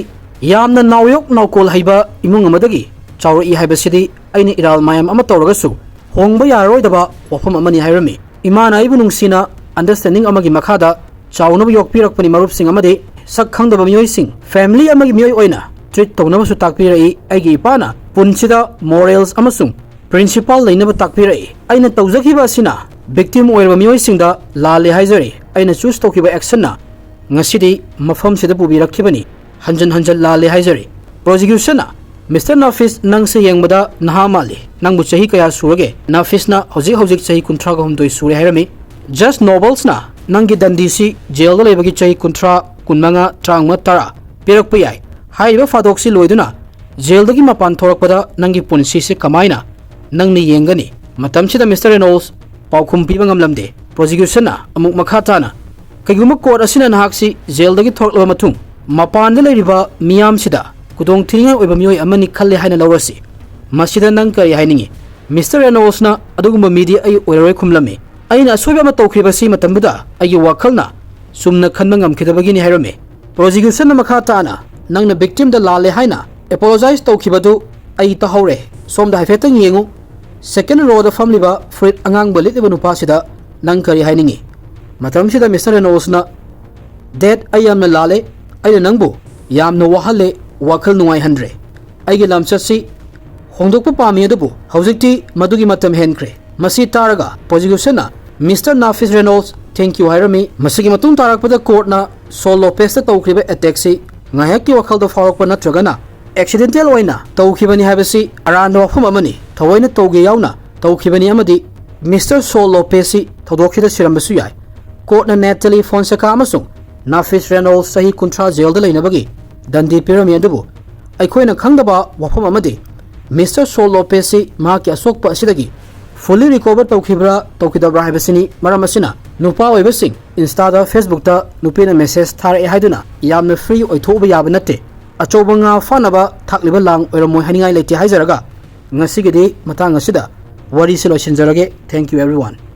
ꯌꯥꯝꯅ ꯅꯥꯎꯌꯣꯛ ꯅꯥꯎꯀꯣꯜ ꯍꯩꯕ ꯏꯃꯨꯡ ꯑꯃꯗꯒꯤ ꯆꯥꯎꯔꯛꯏ ꯍꯥꯏꯕꯁꯤꯗꯤ ꯑꯩꯅ ꯏꯔꯥꯜ ꯃꯌꯥꯝ ꯑꯃ ꯇꯧꯔꯒꯁꯨ ꯍꯣꯡꯕ ꯌꯥꯔꯔꯣꯏꯗꯕ ꯋꯥꯐꯝ ꯑꯃꯅꯤ" ꯍꯥꯏꯔꯝꯃꯤ꯫ "ꯏꯃꯥꯅ ꯑꯩꯕꯨ ꯅꯨꯡꯁꯤꯅ ꯑꯟꯗꯔꯁ꯭ꯇꯦꯟꯗꯤꯡ ꯑꯃꯒꯤ ꯃꯈꯥꯗ ꯆꯥꯎꯅꯕ ꯌꯣꯛꯄꯤꯔꯛꯄꯅꯤ, ꯃꯔꯨꯞꯁꯤꯡ ꯑꯃꯗꯤ ꯁꯛ ꯈꯪꯗꯕ ꯃꯤꯑꯣꯏꯁꯤꯡ ꯐꯦꯃꯤꯂꯤ ꯑꯃꯒꯤ ꯃꯤꯑꯣꯏ ꯑꯣꯏꯅ ꯇ꯭ꯔꯤꯠ ꯇꯧꯅꯕꯁꯨ ꯇꯥꯛꯄꯤꯔꯛꯏ꯫ ꯑꯩꯒꯤ ꯏꯄꯥꯅ ꯄꯨꯟꯁꯤꯗ ꯃꯣꯔꯦꯜꯁ ꯑꯃꯁꯨꯡ ꯄ꯭ꯔꯤꯟꯁꯤꯄꯥꯜ ꯂꯩꯅꯕ ꯇꯥꯛꯄꯤꯔꯛꯏ꯫ ꯑꯩꯅ ꯇꯧꯖꯈꯤꯕ ꯑꯁꯤꯅ ꯕꯤꯛꯇꯤꯝ ꯑꯣꯏꯔꯕ ꯃꯤꯑꯣꯏꯁꯤꯡꯗ ꯂꯥꯜꯂꯦ ꯍꯥꯏꯖꯔꯤ꯫ ꯑꯩꯅ ꯆꯨꯁ ꯇꯧꯈꯤꯕ ꯑꯦꯛꯁꯟꯅ ꯉꯁꯤꯗꯤ ꯃꯐꯝꯁꯤꯗ ꯄꯨꯕꯤꯔꯛꯈꯤꯕꯅꯤ꯫ ꯍꯟꯖꯟ ꯍꯟꯖꯟ ꯂꯥꯜꯂꯦ ꯍꯥꯏꯖꯔꯤ"꯫ ꯄ꯭ꯔꯣꯁꯤꯀ꯭ꯌꯨꯁꯟꯅ "ꯃꯤꯁꯇꯔ ꯅꯥꯐꯤꯁ, ꯅꯪꯁꯦ ꯌꯦꯡꯕꯗ ꯅꯍꯥ ꯃꯥꯜꯂꯤ꯫ ꯅꯪꯕꯨ ꯆꯍꯤ ꯀꯌꯥ ꯁꯨꯔꯒꯦ?" ꯅꯥꯐꯤꯁꯅ "ꯍꯧꯖꯤꯛ ꯍꯧꯖꯤꯛ ꯆꯍꯤ ꯀꯨꯟꯊ꯭ꯔꯥꯒ ꯍꯨꯝꯗꯣꯏ ꯁꯨꯔꯦ" ꯍꯥꯏꯔꯝꯃꯤ꯫ ꯖꯁ ꯅꯣꯕꯜꯁꯅ "ꯅꯪꯒꯤ ꯗꯟꯗꯤꯁꯤ ꯖꯦꯜꯗ ꯂꯩꯕꯒꯤ ꯆꯍꯤ ꯀꯨꯟꯊ꯭ꯔꯥ ꯀꯨꯟꯃꯉꯥ, ꯇꯔꯥꯃꯉꯥ, ꯇꯔꯥ ꯄꯤꯔꯛꯄ ꯌꯥꯏ꯫ ꯍꯥꯏꯔꯤꯕ ꯐꯥꯗꯣꯛꯁꯤ ꯂꯣꯏꯗꯨꯅ ꯖꯦꯜꯗꯒꯤ ꯃꯄꯥꯟ ꯊꯣꯔꯛꯄꯗ ꯅꯪꯒꯤ ꯄꯨꯟꯁꯤꯁꯤ ꯀꯃꯥꯏꯅ ꯅꯪꯅ ꯌꯦꯡꯒꯅꯤ? ꯃꯇꯝꯁꯤꯗ ꯃꯤꯁꯇꯔ ꯔꯦꯅꯣꯜꯁ ꯄꯥꯎꯈꯨꯝ ꯄꯤꯕ ꯉꯝꯂꯝꯗꯦ꯫ ꯄ꯭ꯔꯣꯁꯤꯀ꯭ꯌꯨꯁꯟꯅ ꯑꯃꯨꯛ ꯃꯈꯥ ꯇꯥꯅ, "ꯀꯩꯒꯨꯝꯕ ꯀꯣꯔꯠ ꯑꯁꯤꯅ ꯅꯍꯥꯛꯁꯤ ꯖꯦꯜꯗꯒꯤ ꯊꯣꯔꯛꯂꯕ ꯃꯇꯨꯡ ꯃꯄꯥꯟꯗ ꯂꯩꯔꯤꯕ ꯃꯤꯌꯥꯝꯁꯤꯗ ꯈꯨꯗꯣꯡ ꯊꯤꯅꯤꯡꯉꯥꯏ ꯑꯣꯏꯕ ꯃꯤꯑꯣꯏ ꯑꯃꯅꯤ ꯈꯜꯂꯦ ꯍꯥꯏꯅ ꯂꯧꯔꯁꯤ, ꯃꯁꯤꯗ ꯅꯪ ꯀꯔꯤ ꯍꯥꯏꯅꯤꯡꯉꯤ?" ꯃꯤꯁꯇꯔ ꯔꯦꯅꯣꯜꯁꯅ, "ꯑꯗꯨꯒꯨꯝꯕ ꯃꯤꯗꯤ ꯑꯩ ꯑꯣꯏꯔꯔꯣꯏ" ꯈꯨꯝꯂꯝꯃꯤ꯫ "ꯑꯩꯅ ꯑꯁꯣꯏꯕ ꯑꯃ ꯇꯧꯈ꯭ꯔꯤꯕꯁꯤ ꯃꯇꯝꯗꯨꯗ ꯑꯩꯒꯤ ꯋꯥꯈꯜꯅ ꯆꯨꯝꯅ ꯈꯟꯕ ꯉꯝꯈꯤꯗꯕꯒꯤꯅꯤ" ꯍꯥꯏꯔꯝꯃꯤ꯫ ꯄ꯭ꯔꯣꯁꯤꯀ꯭ꯌꯨꯁꯟꯅ ꯃꯈꯥ ꯇꯥꯅ, "ꯅꯪꯅ ꯚꯤꯛꯇꯤꯝꯗ ꯂꯥꯜꯂꯦ ꯍꯥꯏꯅ ꯑꯦꯄꯣꯂꯣꯖꯥꯏꯁ ꯇꯧꯈꯤꯕꯗꯨ ꯑꯩ ꯇꯥꯍꯧꯔꯦ꯫ ꯁꯣꯝꯗ ꯍꯥꯏꯐꯦꯠꯇꯪ ꯌꯦꯡꯉꯨ, ꯁꯦꯀꯦꯟ ꯔꯣꯗ ꯐꯝꯂꯤꯕ ꯐꯨꯔꯤꯠ ꯑꯉꯥꯡꯕ ꯂꯤꯠꯂꯤꯕ ꯅꯨꯄꯥꯁꯤꯗ ꯅꯪ ꯀꯔꯤ ꯍꯥꯏꯅꯤꯡꯉꯤ?" ꯃꯇꯝꯁꯤꯗ ꯃꯤꯁꯇꯔ ꯔꯦꯅꯣꯜꯁꯅ, "ꯗꯦꯠ, ꯑꯩ ꯌꯥꯝꯅ ꯂꯥꯜꯂꯦ꯫ ꯑꯩꯅ ꯅꯪꯕꯨ ꯌꯥꯝꯅ ꯋꯥꯍꯜꯂꯦ, ꯋꯥꯈꯜ ꯅꯨꯡꯉꯥꯏꯍꯟꯗ꯭ꯔꯦ꯫ ꯑꯩꯒꯤ ꯂꯝꯆꯠꯁꯤ ꯍꯣꯡꯗꯣꯛꯄ ꯄꯥꯝꯃꯤ, ꯑꯗꯨꯕꯨ ꯍꯧꯖꯤꯛꯇꯤ ꯃꯗꯨꯒꯤ ꯃꯇꯝ ꯍꯦꯟꯈ꯭ꯔꯦ"꯫ ꯃꯁꯤ ꯇꯥꯔꯒ ꯄ꯭ꯔꯣꯁꯤꯀ꯭ꯌꯨꯁꯟꯅ, "ꯃꯤꯁꯇꯔ ꯅꯥꯐꯤꯁ ꯔꯦꯅꯣꯜꯁ, ꯊꯦꯡꯀ꯭ꯌꯨ" ꯍꯥꯏꯔꯝꯃꯤ꯫ ꯃꯁꯤꯒꯤ ꯃꯇꯨꯡ ꯇꯥꯔꯛꯄꯗ ꯀꯣꯔꯠꯅ ꯁꯣꯜ ꯂꯣꯄꯦꯁꯇ ꯇꯧꯈ꯭ꯔꯤꯕ ꯑꯦꯇꯦꯛꯁꯤ ꯉꯥꯏꯍꯥꯛꯀꯤ ꯋꯥꯈꯜꯗ ꯐꯥꯎꯔꯛꯄ ꯅꯠꯇ꯭ꯔꯒꯅ ꯑꯦꯛꯁꯤꯗꯦꯟꯇꯦꯜ ꯑꯣꯏꯅ ꯇꯧꯈꯤꯕꯅꯤ ꯍꯥꯏꯕꯁꯤ ꯑꯔꯥꯟꯕ ꯋꯥꯐꯝ ꯑꯃꯅꯤ, ꯊꯑꯣꯏꯅ ꯇꯧꯒꯦ ꯌꯥꯎꯅ ꯇꯧꯈꯤꯕꯅꯤ ꯑꯃꯗꯤ ꯃꯤꯁꯇꯔ ꯁꯣꯜ ꯂꯣꯄꯦꯁꯁꯤ ꯊꯧꯗꯣꯛꯁꯤꯗ ꯁꯤꯔꯝꯕꯁꯨ ꯌꯥꯏ꯫ ꯀꯣꯔꯠꯅ ꯅꯦꯇꯥꯂꯤ ꯐꯣꯟꯁꯦꯀꯥ ꯑꯃꯁꯨꯡ ꯅꯥꯐꯤꯁ ꯔꯦꯅꯣꯜꯁ ꯆꯍꯤ ꯀꯨꯟꯊ꯭ꯔꯥ ꯖꯦꯜꯗ ꯂꯩꯅꯕꯒꯤ ꯗꯟꯗꯤ ꯄꯤꯔꯝꯃꯤ, ꯑꯗꯨꯕꯨ ꯑꯩꯈꯣꯏꯅ ꯈꯪꯗꯕ ꯋꯥꯐꯝ ꯑꯃꯗꯤ ꯃꯤꯁꯇꯔ ꯁꯣꯜ ꯂꯣꯄꯦꯁꯁꯤ ꯃꯍꯥꯛꯀꯤ ꯑꯁꯣꯛꯄ ꯑꯁꯤꯗꯒꯤ ꯐꯨꯜꯂꯤ ꯔꯤꯀꯣꯚꯔ ꯇꯧꯈꯤꯕ꯭ꯔꯥ ꯇꯧꯈꯤꯗꯕ꯭ꯔꯥ ꯍꯥꯏꯕꯁꯤꯅꯤ꯫ ꯃꯔꯝ ꯑꯁꯤꯅ ꯅꯨꯄꯥ ꯑꯣꯏꯕꯁꯤꯡ Instaꯗ, Facebookꯇ ꯅꯨꯄꯤꯅ ꯃꯦꯁꯦꯖ ꯊꯥꯔꯛꯑꯦ ꯍꯥꯏꯗꯨꯅ ꯌꯥꯝꯅ ꯐ꯭ꯔꯤ ꯑꯣꯏꯊꯣꯛꯎꯕ ꯌꯥꯕ ꯅꯠꯇꯦ꯫ ꯑꯆꯧꯕ ꯉꯥ ꯐꯥꯅꯕ ꯊꯥꯛꯂꯤꯕ ꯂꯥꯡ ꯑꯣꯏꯔꯝꯃꯣꯏ ꯍꯥꯏꯅꯤꯡꯉꯥꯏ ꯂꯩꯇꯦ ꯍꯥꯏꯖꯔꯒ ꯉꯁꯤꯒꯤꯗꯤ ꯃꯇꯥꯡ ꯑꯁꯤꯗ ꯋꯥꯔꯤꯁꯤ ꯂꯣꯏꯁꯤꯟꯖꯔꯒꯦ꯫ Thank you everyone꯫